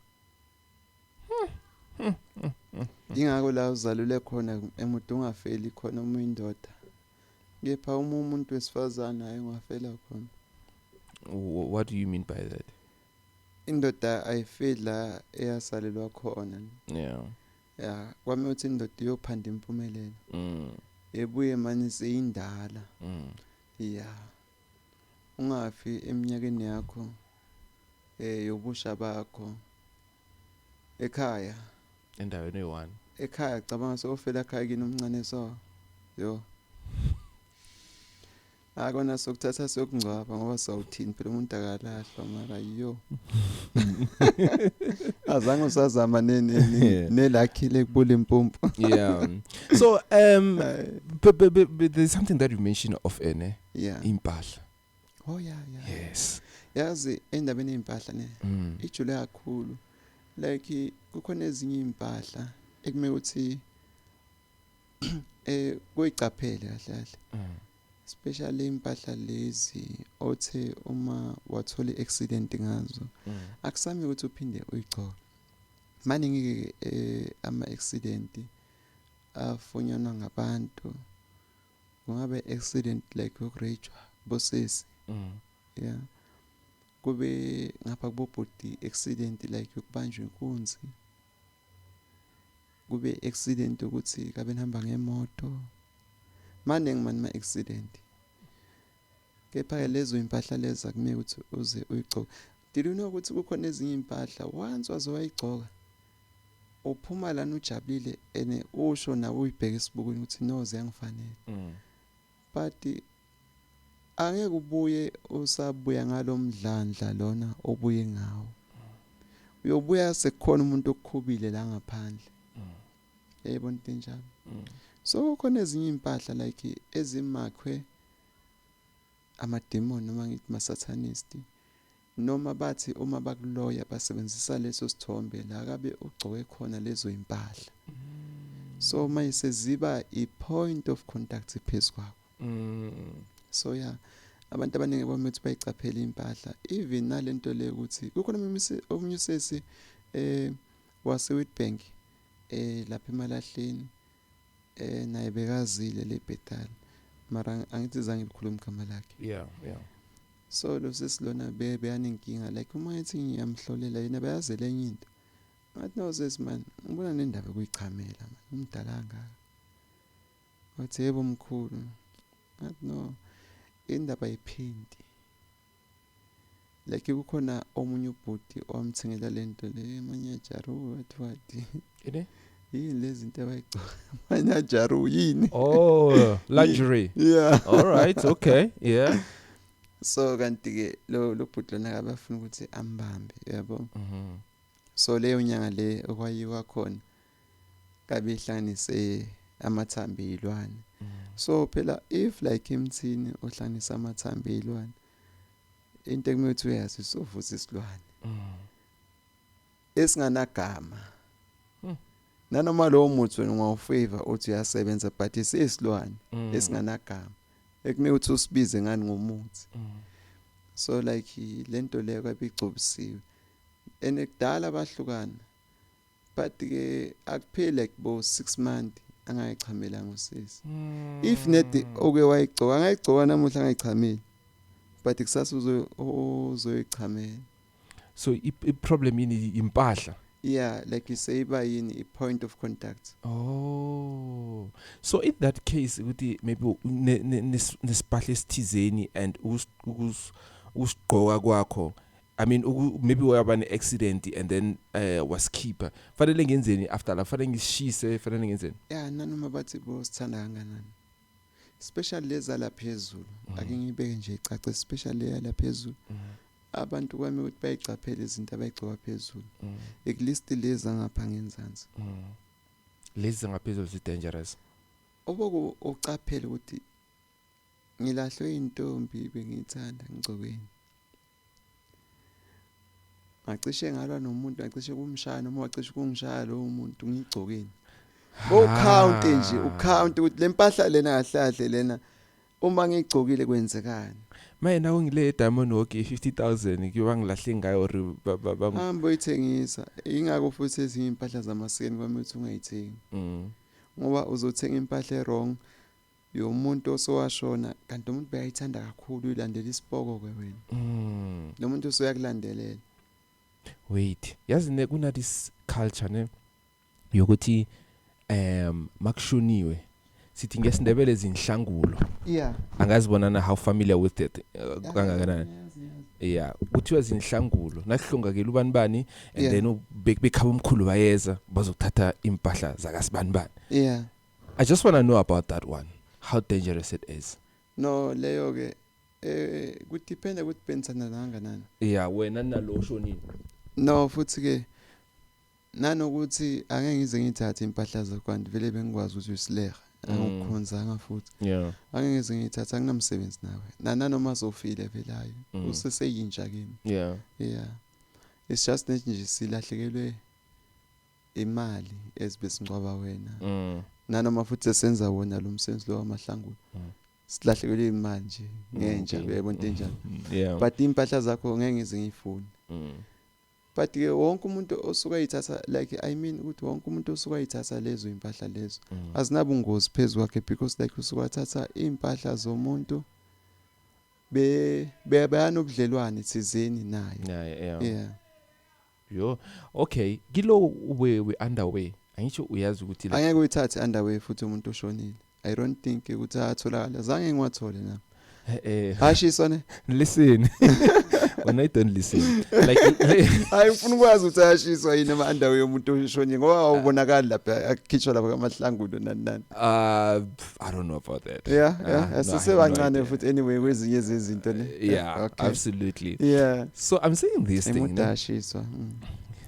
Ingakho la uzalule khona emude ungafeli khona uma uyindoda, kepha uma umuntu wesifazane, hayi, ungafela khona. What do you mean by that? Indoda ayifeli la eyasalelwa khona. Ya, kwami uthi indoda iyophanda impumelelo, ebuye manje seyindala. Ya, ungafi eminyakeni yakho yobusha bakho ekhaya. Endaweni eyi-one. Ekhaya, cabanga sofela ekhaya kini umncane, so yo, akona sokuthatha siyokungcwaba ngoba sawuthini phela, umuntu akalahlwa, mara yo, azange usazama nelakhile kubula impumpu. Yeah, so but there's something that you mentioned off air, ne? Yeah. Impahla. Oh yeah. Yes. Yazi endabeni yempahla, ne, ijule kakhulu. Like kukhona ezinye impahla ekumele ukuthi kuyicaphele kahle kahle, especially impahla lezi othe uma wathola i-accident ngazo, akusami ukuthi uphinde uyigcoke. Maningi ke ama accident afunyanwa ngabantu, kungabe accident like yokurejwa bosesi, yeah, kube ngapha kubobhuti accident like yokubanjwa inkunzi, kube accident ukuthi kabe nihamba ngemoto. Maningi mani ma accident, kepha ke lezo impahla lezi akumele ukuthi uze uyigcoke. Did you know ukuthi kukhona ezinye impahla once waze wayigcoka, uphuma lana ujabulile ene usho nawe uyibheka esibukweni ukuthi no, ziyangifanele, but angeke ubuye usabuya ngalomdlandla lona obuye ngawo. Uyobuya sekukhona umuntu okukhubile la ngaphandle. Yayibona into enjalo? So kukhona ezinye impahla like ezimakhwe amademon, noma ngithi ma-satanist, noma bathi uma bakuloya basebenzisa leso sithombe la kabe ugcoke khona lezo impahla. So mayise ziba i-point of contact phezu kwakho. So yeah, abantu abaningi bami ukuthi bayicaphele impahla, even nalento le ukuthi kukhona omunye usesi wase Witbank lapha emalahleni, naye bekazile le Bethal, mara angithi zange ngikhuluma igama lakhe. So lo sesilona beyanenkinga, like uma ngithi ngiyamhlolela yena bayazela enye into. Ngathi, "No sesi man, ngibona nendaba kuyichamela man, umdala kangaka." Wathi, "Yebo mkhulu." Ngathi, "No, indaba yiphenti, like kukhona omunye ubhuti owamthengela lento le amanyajaru." Wathi, "Wathi Ine? yini lezi zinto abayigcoka, amanyajaru yini?" Oh, luxury. Yeah. All right, okay. Yeah. So kanti ke lo bhuti lona abafuna ukuthi ambambe, yabo. So leyo nyanga le okwayiwa khona kabe ihlanganise amathambo ezilwane. So phela if like emthini ohlanganisa amathambo ezilwane, into ekumele ukuthi uyazi, usovusa isilwane esinganagama. Nanoma lowo muthi wena ungawufavor uthi uyasebenza, but isesilwane esinganagama ekumele ukuthi usibize ngani ngomuthi. So like lento leyo kwabe igcobisiwe and kudala bahlukana, but ke akupheli like bo 6 months angayichamelanga usisi. If nedi oke wayigcoka, angayigcoka namuhla angayichameli, but kusasa uzoyichamela. So i-problem yini, impahla? Yeah, like you say, iba yini, i-point of contact. Oh. So in that case ukuthi maybe nesipahla esithizeni and usigqoka kwakho, I mean, maybe waba ne-accident and then wasikhipha, fanele ngenzeni after la? Fanele ngisishise? Fanele ngenzeni? Yeah, nanoma bathi bosithanda kangakanani, especially leza la phezulu. Ake ngibeke nje icace, especially leya la phezulu, abantu kwami ukuthi bayicaphele izinto abayigcoka phezulu, at least leza ngapha ngenzansi. Lezi ngaphezulu zi dangerous. Oboku ucaphele ukuthi ngilahlwe intombi bengiyithanda, ngigcokeni, ngacishe ngalwa nomuntu, ngacishe kumshaya noma wacishe ukungishaya lowo muntu, ngigcokeni. Ucount nje, ucount ukuthi le mpahla lena kahle kahle lena uma ngigcokile kwenzekani. Maye, nawo ngile diamond walk 50,000 kuyoba ngilahle ngayo or Hamba uyithengisa. Ingakho futhi ezinye impahla zamasikeni kwami ukuthi ungayithengi, ngoba uzothenga impahla e-wrong yomuntu osowashona, kanti umuntu bayayithanda kakhulu, uyilandela isipoko ke wena. Lo muntu usoyakulandelela. Wait, yazi ne kuna this culture ne yokuthi makushoniwe, sithi ngesiNdebele zinhlangulo. Angazi bona how familiar with it kangakanani. Yeah, kuthiwa zinhlangulo nakuhlongakele ubani bani and then bekhaba omkhulu bayeza bazokuthatha impahla zakasibani bani. I just want to know about that one, how dangerous it is. No, leyo ke kudependa ukuthi benithanda kangakanani. Yeah, wena nalo oshonile. No, futhi ke nanokuthi angeke ngize ngithathe impahla zakwanti, vele bengikwazi ukuthi usileha, angikukhonzanga futhi. Angeke ngize ngiyithathe, anginamsebenzi nawe nanoma sofile vele, hayi, useseyintsha kimi. Yeah, it's just that nje silahlekelwe imali ezibesingcwaba wena, nanoma futhi sesenza wona lo msebenzi lo wamahlangulo, silahlekelwe imali nje ngentsha. Uyayibona into enjalo? Yeah. But impahla zakho ngeke ngize ngiyifune. But ke wonke umuntu osuka ayithatha, like I mean ukuthi wonke umuntu osuka ayithatha lezo impahla lezo, azinabungozi phezu kwakhe, because like usuka wathatha impahla zomuntu be bayanobudlelwane thizeni naye. Yeah. Yeah. Yo, okay, kilo we underwear, angisho uyazi ukuthi like Angeke uyithathe underwear futhi umuntu oshonile. I don't think ukuthi atholakala, zange ngiwathole na. Ashiswa ne? Listen, when I don't listen like Hayi, ufuna ukwazi ukuthi ayashiswa yini ama underwear yomuntu oshonile, ngoba awubonakali lapha akukhishwa lapha kamahlangulo nani nani. I don't know about that. Yeah. No, I have no Asisebancane idea. futhi anyway kwezinye zezinto ne. Yeah, absolutely. So I'm saying this thing, Umuntu ne? ayashiswa.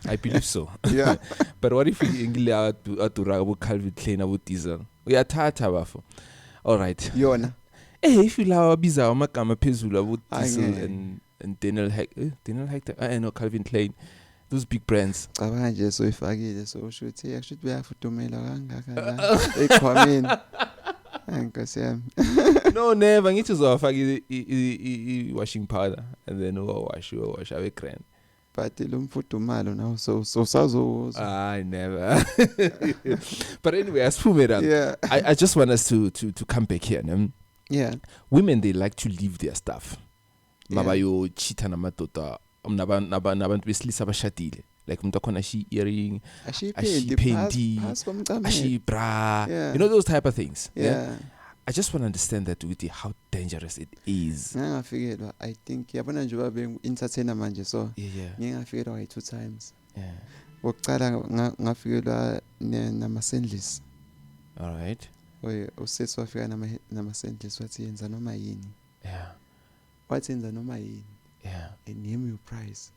I believe so. But what if ngile adura abo Calvin Klein, abo Diesel, uyathatha bafo? All right. Yona. If lawa abiza amagama phezulu, abo Hayi, Diesel ngeke. and Daniel Heck, Daniel Hector, no, Calvin Klein, those big brands. Cabanga nje soyifakile, so usho ukuthi yakusho ukuthi uyafudumela kangaka la ekhwameni. Nkosi yami. No, never. Ngithi uzowafaka i-washing powder and then uwawash, uwawash abe grand. But lo mfudumalo nawo so usazowuzwa. I never. But anyway, asiphume la. I just want us to come back here, ne? Yeah. Women, they like to leave their stuff. Mabayo-cheat-a namadoda, nabantu besilisa abashadile, like umuntu akhona ashiye earring, ashiye ashiye iphenti iphenti, phasi komcamelo, ashiye bra, those type of things. I just want to understand that ukuthi how dangerous it is. Ngangafikelwa, I think, yabona nje babe entertainer manje, so ngike ngafikelwa kayi 2 times. Okokuqala ngafikelwa namasendlisi. All right. Oye, usisi wafika namasendlisi, wathi yenza noma yini. Wathi yenza noma yini. And name your price.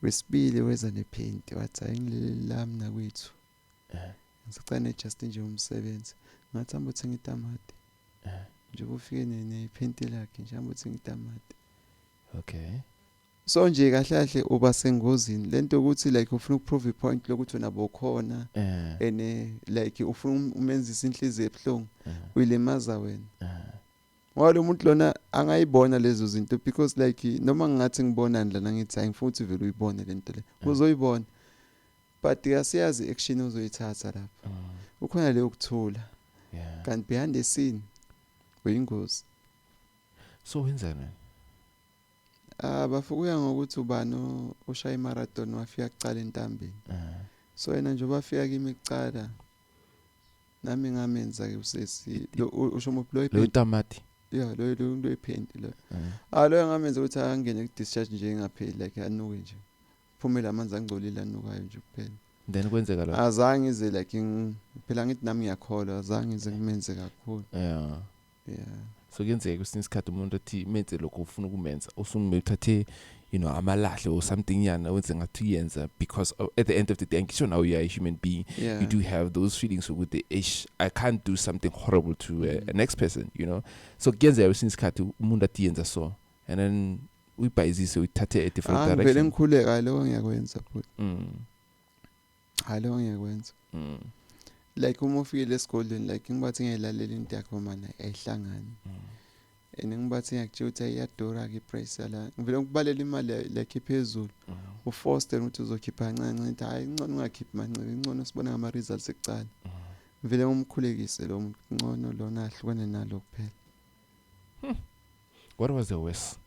Wesibili weza nephenti, wathi ayingileli lami nakwethu. Ngisacela ne-just nje umsebenzi. Ngathi hamba uthenga itamati. Nje ufike nephenti lakhe nje, hamba uthenga itamati. So nje kahle kahle uba sengozini lento ukuthi like ufuna ukuprove ipoint lokuthi wena bokhona, and like ufuna umenzisa inhliziyo ebuhlungu, uyilimaza wena. Ngoba lo muntu lona angayibona lezo zinto, because like noma ngingathi ngibonani lana, ngithi hayi ngifuna ukuthi vele uyibone lento le, uzoyibona, but asiyazi action ozoyithatha lapha. Ukhona leyo kuthula, kanti behind the scene uyingozi. So wenzani? Bafukuya ngokuthi ubani oshaya imarathon wafika kuqala entambeni. So yena nje bafika kimi kuqala, nami ngamenza ke usesi lo usho muphi lo Lo iphenti? Itamati. Yeah, lo iphenti lo. Lo ngamenza ukuthi angene ku discharge nje engapheli, like anuke nje, phumela amanzi angcolile anukayo nje kuphela. Then kwenzeka lo. Azange ize like phela ngithi nami ngiyakholwa, azange ize ngimenze kakhulu. So kuyenzeka kwesinye isikhathi umuntu athi menze lokho ufuna ukumenza, usumthathe amalahle or something yana, wenze ngathi uyenza, because at the end of the day, ngisho now you are a human being, you do have those feelings ukuthi ish, I can't do something horrible to a next person. So kuyenzeka kwesinye isikhathi umuntu athi yenza so, and then uyibhayizise, uyithathe a different Ngivele direction. ngikhuleka, lokho ngiyakwenza futhi. Hayi, lokho ngiyakwenza. Like uma ufikile esigodlweni, like ngibathi ngiyayilalela into yakho mana, ayihlangani. And ngibathi ngiyakutshela ukuthi iyadura ke iprice yala, ngivele ngikubalela imali like iphezulu. Uforced ukuthi uzokhipha kancane kancane, hayi ngcono ungakhiphi mancane, ngcono sibone ngama results ekuqala. Ngivele ngumkhulekise lo muntu, ngcono lona ahlukane nalo kuphela. What was the worst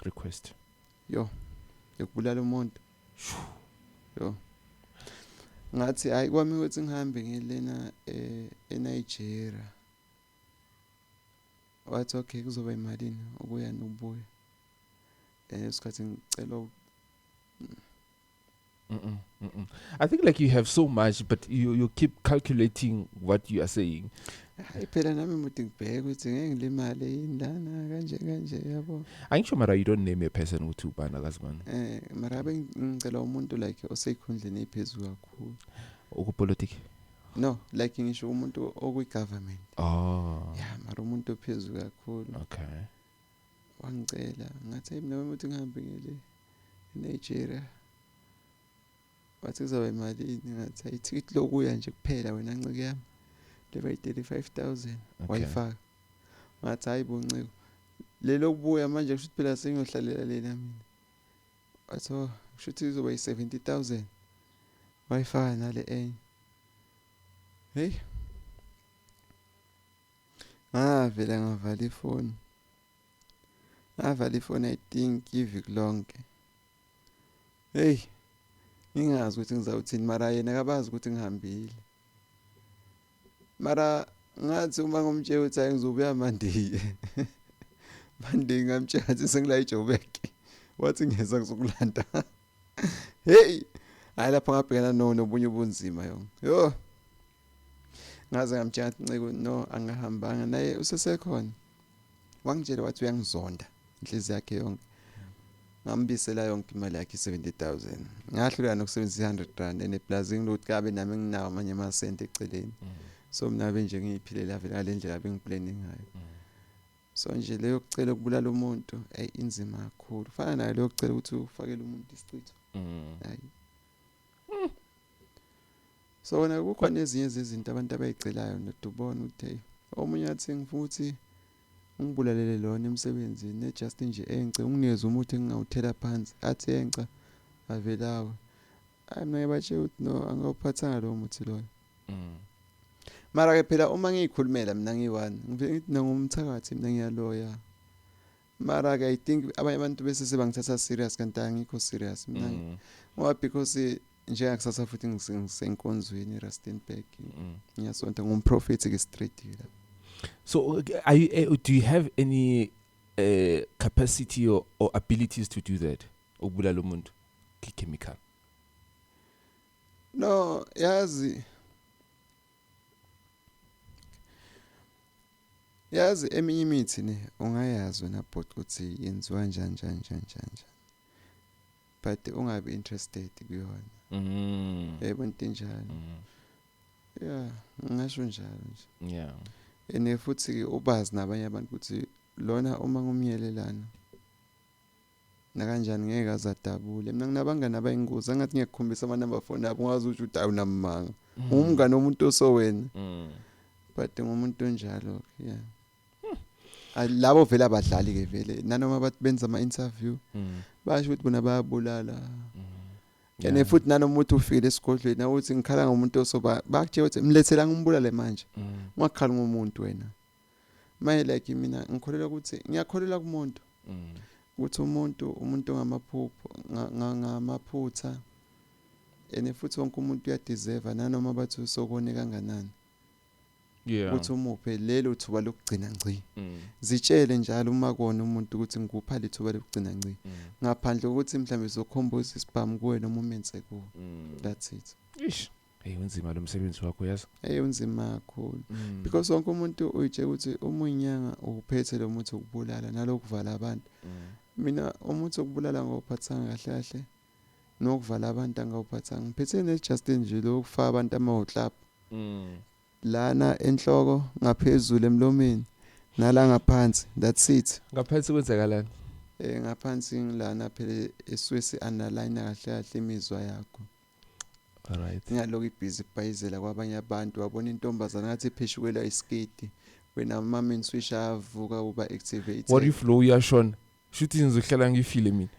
request? Yo, yokubulala umuntu. Yo. Ngathi hayi kwami ukuthi ngihambe ngilena eNigeria. Wathi okay, kuzoba imalini ukuya nokubuya. Isikhathi ngicela I think like you have so much, but you keep calculating what you are saying. Hayi phela nami umuntu ngibheke ukuthi ngeke ngilimale yini lana kanje kanje, yabo. Angisho mara you don't name a person ukuthi ubani akazibani. Mara abe ngicela umuntu like osekhundleni ephezulu kakhulu. Okupolitiki? No, like ngisho umuntu okwi government. Yeah, mara umuntu ophezulu kakhulu. Wangicela ngathi mina umuntu ngihambe ngele eNigeria. Wathi kuzoba imalini, ngathi ithikithi lokuya nje kuphela wena nciki yami. Leba yi-35,000. Wayifaka. Ngathi hayi bo nciko, lelo kubuya manje kusho ukuthi phela sengiyohlalela lena mina. Wathi oh, kusho ukuthi izoba yi-70,000. Wayifaka nale enye. Hey. Ngavela ngavala ifoni. Ngavala ifoni I think iviki lonke. Hey. Ngingazi ukuthi ngizawuthini mara yena akabazi ukuthi ngihambile. Mara ngathi uma ngomtshela ukuthi hayi ngizobuya Monday. Monday ngamtshela ukuthi sengila eJoburg. Wathi ngiyeza ngizokulanda. Hey, hayi lapha ngabhekana nobunye ubunzima yo. Yo. Ngaze ngamtshela ukuthi Nciko no angahambanga naye usesekhona. Wangitshela wathi uyangizonda inhliziyo yakhe yonke. Ngambisela yonke imali yakhe 70,000. Ngahluleka nokusebenzisa 100 rand ene plus ngilokuthi kabe nami nginawo amanye amasenti eceleni. So mina be nje ngiyiphilela vele ngale ndlela bengiplane ngayo. So nje leyo kucela ukubulala umuntu hey inzima kakhulu. Fana nayo leyo kucela ukuthi ufakele umuntu isichitho. Hayi. So wena kukhona ezinye zezinto abantu abayicelayo nodubona ukuthi hey omunye athi ngifuna ukuthi ungibulalele lona emsebenzini ne just nje ence unginikeze umuthi engingawuthela phansi athi enca avelawe. Hayi mina ngibatshela ukuthi no angawuphathanga lo muthi loyo. Mara ke phela uma ngiyikhulumela mina ngiyi-one ngivele ngithi nangumthakathi mina ngiyaloya. Mara ke I think abanye abantu bese sebangithatha serious, kanti angikho serious mina, ngoba because njengakusasa futhi ngisenkonzweni eRustenburg. Ngiyasonta, ngumprofeti ke, straight la. So are you, do you have any capacity or abilities to do that, ukubulala umuntu chemical? No, yazi eminye imithi ne ungayazi wena bot ukuthi yenziwa njani, njani, njani, njani, njani, but ungabi interested kuyona. Yebo, into enjalo. Yeah, ngisho njalo nje. Ene futhi ubazi nabanye abantu ukuthi lona uma ngumyelelana nakanjani ngeke azadabule. Mina nginabangani abayingozi, angathi ngiyakukhombisa ama-number phone abo, ungazi ukuthi awunamanga, umngane womuntu osowena, but ngumuntu onjalo, yeah. Labo vele abadlali ke vele, nanoma bathi benza ama-interview, basho ukuthi bona bayabulala. And futhi nanoma uthi ufile esigodlweni, awuthi ngikhala ngomuntu osoba, bakutshela ukuthi mlethela ngimbulale manje. Ungakhali ngomuntu wena maye. Like mina ngikholelwa ukuthi, ngiyakholelwa kumuntu, ukuthi umuntu ngamaphupho, ngamaphutha, and futhi wonke umuntu uyadeserve, nanoma bathi usokone kanganani, ukuthi umuphe lelo thuba lokugcina ngci. Zitshele njalo uma kona umuntu ukuthi ngikupha lethuba lokugcina ngci, ngaphandle kokuthi mhlawumbe uzokhomboza isibhamu kuwe noma umenze kuwe. That's it. Ish, hey, unzima lo msebenzi wakho, yazi. Hey, unzima kakhulu, because wonke umuntu uyitshela ukuthi uma uyinyanga uphethe lo muthi ukubulala nalokuvala abantu. Mina umuthi wokubulala ngawuphathanga kahle kahle, nokuvala abantu angawuphathanga. Ngiphethe ne-just nje lokufaka abantu ama-club lana enhloko, ngaphezulu emlomeni, nala ngaphansi, that's it. Ngaphansi kwenzakalani? Ngaphansi ngilana phela esuke si-underline kahle kahle imizwa yakho. All right. Ingaloku ibhizi ibhayizela kwabanye abantu, wabona intombazana ngathi ipheshukelwa isiketi, wena ama-main switch ayavuka, uba activated. What if lo uyashona? Shuthi ngizohlala ngifile mina.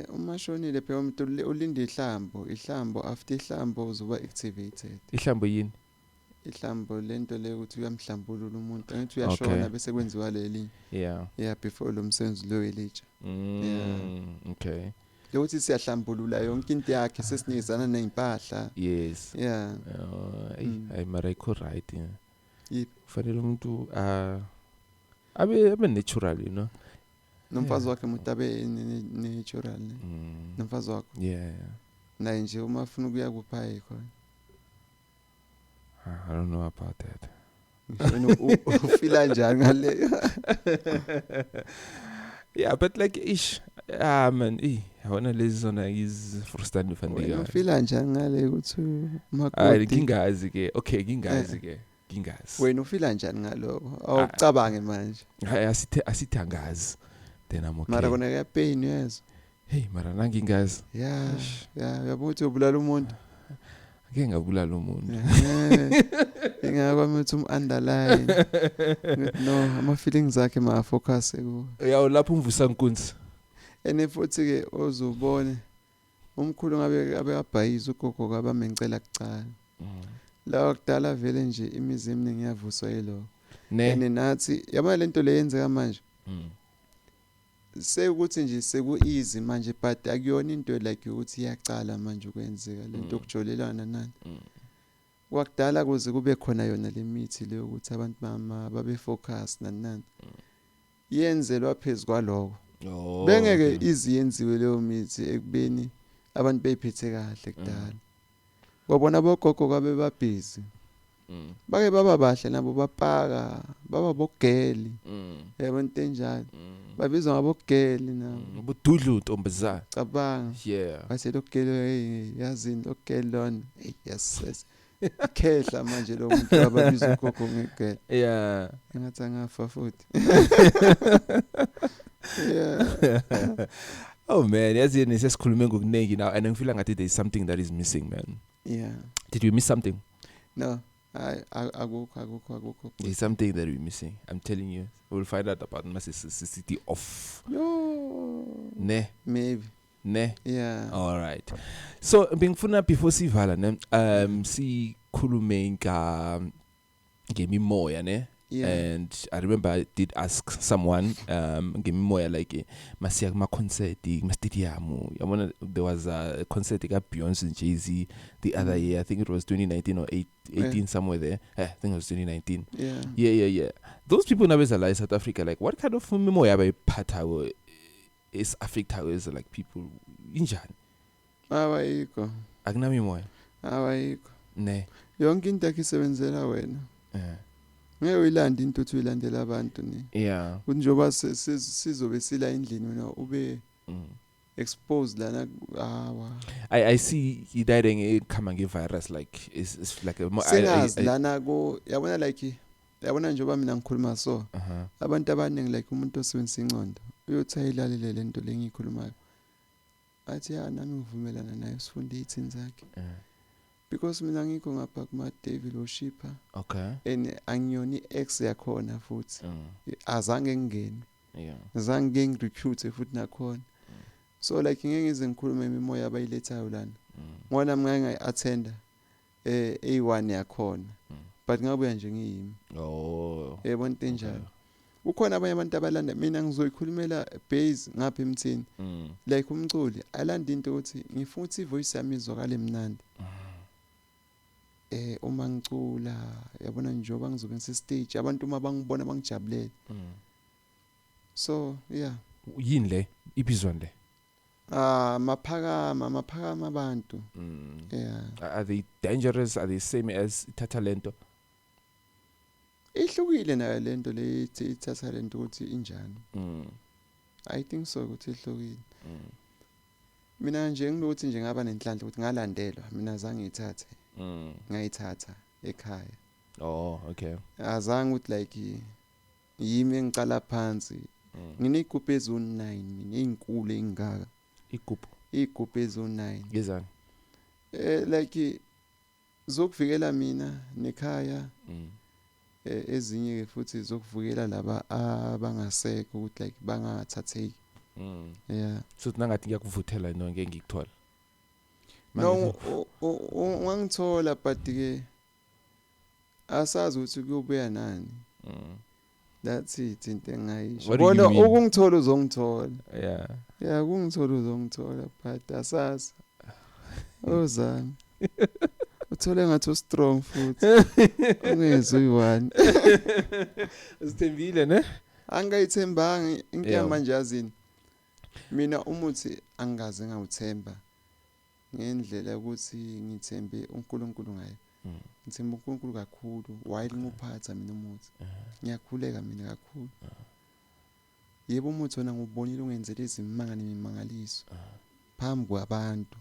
Uma shonile phela umuntu, ulinde ihlambo, ihlambo, after ihlambo uzoba activated. Ihlambo yini? Ihlambo lento le ukuthi uyamhlambulula umuntu, angithi uyashona, bese kwenziwa leli, yeah, before lo msebenzi lo elitsha. Okay. Lokuthi siyahlambulula yonke into yakhe, sesinikezana nezimpahla. Yeah. Ey, ay, mara ayikho right, yeah. Yiphi? Kufanele umuntu abe natural. Nomfazi wakhe umuntu abe natural ne? Nomfazi wakho Yeah. naye nje uma afuna ukuya kupha khona. I don't know about that. Wena ufila njani ngaleyo? Yeah, but like, ish, ah man, eh, yabona lezi zona is verstaan van die Wena ufila njani ngale ukuthi Hayi, umakoti? Ngingazi ke. Okay, ngingazi ke. Ngingazi. Wena ufila njani ngaloko? Awucabange manje. Hayi, asithi angazi. Then I'm okay. Mara kona kuyapain, uyezwa? Hey, mara nangingazi. Ya. Eish. Ya, uyabona ukuthi ubulala umuntu. Ake ngabulala umuntu. Ingakho ukuthi um-underline. Ngithi no, ama-feelings akhe ma-focus kuwo. Yaw, lapho umvusa nkunzi. And futhi-ke ozubone umkhulu ngabe abekabhayiza, ugogo kabamencela kucala. La kudala vele nje imizi eminingi iyavuswa yilokho. Ne. And nathi yabona lento le yenzeka manje, sekuthi nje seku-easy manje, but akuyona into like ukuthi iyacala manje ukwenzeka lento yokujolelana nani. Kwakudala kuze kube khona yona le mithi le ukuthi abantu mama babe focus nani nani, yenzelwa phezu kwaloko. Oh. Bengeke izi yenziwe leyo mithi ekubeni abantu beyiphethe kahle kudala. Kwabona bogogo kwabe babhizi, bake baba bahle nabo, bapaka baba bogeli. Yabo, into enjalo. Babizwa ngabogeli nabo. Bududlu ntombazana. Cabanga. Bathi lo geli, hey, yazini lo geli lona, hey, yes, ikhehla manje lo muntu ababiza ugogo ngegele. Engathi angafa futhi, yeah. Oh man, yazi yini, sesikhulume ngokuningi now and ngifeel ngathi there is something that is missing, man. Did we miss something? No, hayi, akukho, akukho, akukho. There's something that we're missing. I'm telling you. We'll find out about city off. No. Ne. Maybe. Ne. Yeah. All right. So bengifuna before sivala ne sikhulume nga ngemimoya ne. Yeah. And I remember I did ask someone ngemimoya, like masiya kuma concert, kuma stadium, yabona, there was a concert ka Beyonce and Jay-Z the other year. I think it was 2019 or 18, somewhere there. I think it was 2019. Yeah, those people nabeza la e-South Africa, like what kind of mimoya abayiphathako is affectayo is like people injani? Awayikho. Akunamimoya? Awayikho. Ne? Yonke into yakho isebenzela wena. Ngeke uyilande into uthi uyilandela abantu, ne. Kuthi njengoba sizobe sila endlini, wena ube exposed lana, hawa. I see i-dying ekhamba nge-virus, like it's like a Singazi lana ko, yabona, like yabona njengoba mina ngikhuluma so, abantu abaningi, like umuntu osebenzisa ingqondo uyothi ayilalele lento lengiyikhulumayo, athi, "Ya, nami ngivumelana naye, sifunde iy'thini zakhe," because mina ngikho ngapha kuma-devil worshipper and angiyona i-ex yakhona futhi. Azange ngingene, azange ngi-recruit futhi nakhona, so like ngeke ngize ngikhulume imimoya abayilethayo lana, ngoba nami ngake ngayi-attenda eyi-one yakhona, but ngabuya nje ngiyimi. Yebo, into enjalo. Kukhona abanye abantu abalanda, mina ngizoyikhulumela base ngapha emthini, like umculi alanda into ukuthi ngifuna ukuthi i-voice yami izwakale mnandi uma ngicula, yabona, njengoba ngizobe ngise-stage, abantu uma bangibona bangijabulele. So yeah. Yini le ibizwa le? Ah, maphakama, maphakama abantu. Yeah. Are they dangerous? Are they same as ithatha lento? Ihlukile nayo lento le ithi ithatha lento ukuthi injani. I think so ukuthi ihlukile. Mina nje ngilokuthi nje ngaba nenhlanhla ukuthi ngalandelwa, mina azange ngiyithathe. Ngayithatha ekhaya. Oh, okay. Azange ukuthi like yimi engicala phansi. Nginey'gubhu eziwu-9 mina, ey'nkulu ey'ngaka. Igubhu? Iy'gubhu eziwu-9. Ngezani? Like zokuvikela mina nekhaya. Ezinye ke futhi zokuvikela laba abangasekho ukuthi like bangathatheki. Yeah. So nangathi ngiyakuvuthela, no, ngeke ngikuthola? No, ungangithola, but ke asazi ukuthi kuyobuya nani. That's it, into engayisho. What do you Bona mean? ukungithola uzongithola. Yeah, ukungithola uzongithola, but asazi. Ozami. Uthole ngathi u-strong futhi. Ungezwe uyi-one. Uzithembile, ne? Angayithembanga inkinga. Manje yazini, mina umuthi angikaze ngawuthemba ngendlela ukuthi ngithembe uNkulunkulu ngayo. Ngithemba uNkulunkulu kakhulu while nguphatha mina umuthi. Ngiyakhuleka mina kakhulu. Yebo, umuthi wona ngubonile ungenzela izimanga nemimangaliso phambi kwabantu.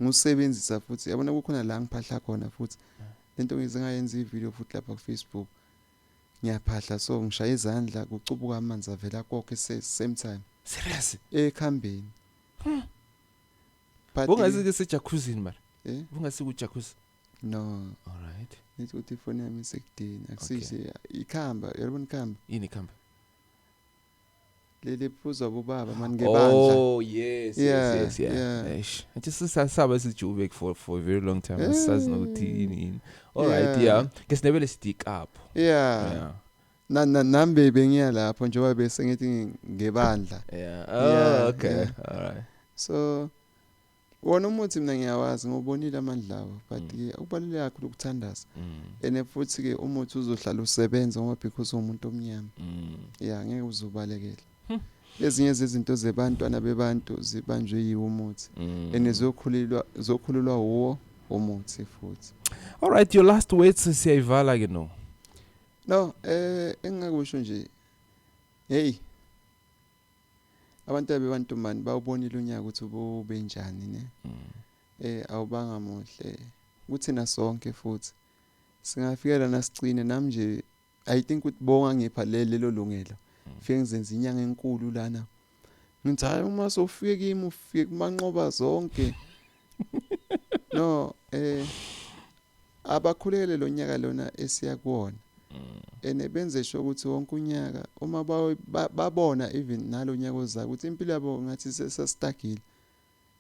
Ngusebenzisa futhi, yabona, kukhona la ngiphahla khona futhi. Lento ngize ngayenza i-video futhi lapha ku Facebook. Ngiyaphahla, so ngishaya izandla, kucubuka amanzi avela konke same time. Serious? Ekhambeni. But Bungasi se-jacuzzini mara? Eh? Bungasi ku-jacuzzi? No. All right. Nithi ukuthi ifoni yami isekudeni, akusise ikhamba, yabona ikhamba. Yini ikhamba? Leli phuzwa bobaba mani ngebandla. Oh yes, yes, yes, yeah. Eish. Just sasaba siJoburg for a very long time. Asazi nokuthi yini yini. All right, yeah. Ngesindebele sithi ikapho. Yeah. Na nami bengiya lapho njengoba bese ngithi ngebandla. Oh, okay. All right. So wona umuthi mina ngiyawazi, ngubonile amandla awo, but ke okubaluleke kakhulu ukuthandaza. And futhi ke umuthi uzohlala usebenza ngoba because umuntu omnyama. Yeah, ngeke uzubalekele. Ezinye zezinto zebantwana bebantu zibanjwe yiwo umuthi. And zokhululwa wuwo umuthi futhi. All right, your last words, siyayivala ke, no. No, engingakusho nje, hey, abantu abebantu mani bawubonile unyaka ukuthi ubenjani, ne? Awubanga muhle kuthina sonke, futhi singafikela nasicine nami nje. I think ukuthi bonga ngipha lelo lungelo, fike ngizenza inyanga enkulu lana, ngithi, "Hayi, uma sofike kimi ufike kumanqoba zonke." No, abakhulekele lo nyaka lona esiya kuwona, ene benze sure ukuthi wonke unyaka uma babona even nalo nyaka ozayo ukuthi impilo yabo ngathi sesastakile,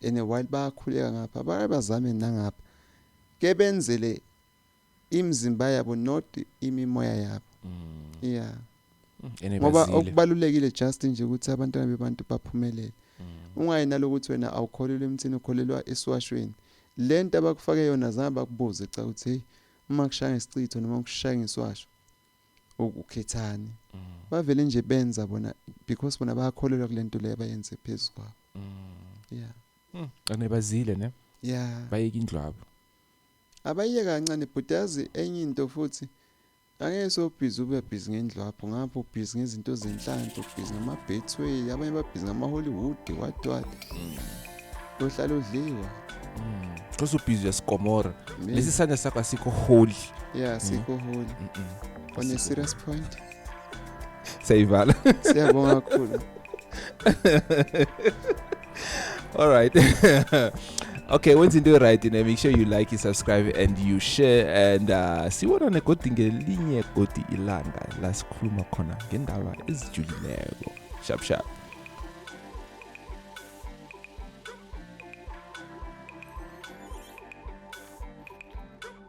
ene while bayakhuleka ngapha, bayabazame nangapha ke benzele imizimba yabo, not imimoya yabo. Yeah. Ene Ngoba bazile. okubalulekile just nje ukuthi abantwana bebantu baphumelele. Ungayi nalokuthi wena awukholelwa emthini, ukholelwa esiwashweni. Lento abakufake yona zange bakubuze cha ukuthi hey, uma kushaya ngesichitho noma kushaya ngesiwasho ukhethani. Bavele nje benza bona because bona bayakholelwa kulento leyo abayenze phezu kwabo. Yeah. Ene bazile ne. Yeah. Bayeka indlwabo. Abayiyeka kancane, but yazi enye into futhi, angeke sobhizi ube busy ngendlwapho, ngapho ubhizi ngezinto zenhlanhla, ubhizi ngama-Betway, abanye babhizi ngama-Hollywood, what what, lohlala udliwa. Because ubhizi uyasikomora. Lesi sandla sakho asikho holy. Yeah, sikho holy. On a serious point. Siyayivala. Siyabonga kakhulu. All right. Okay, wenza into right ne, make sure you like, you subscribe and you share, and sibonane godi ngelinye godi ilanga la sikhuluma khona ngendaba ezijulileko. Sharp sharp.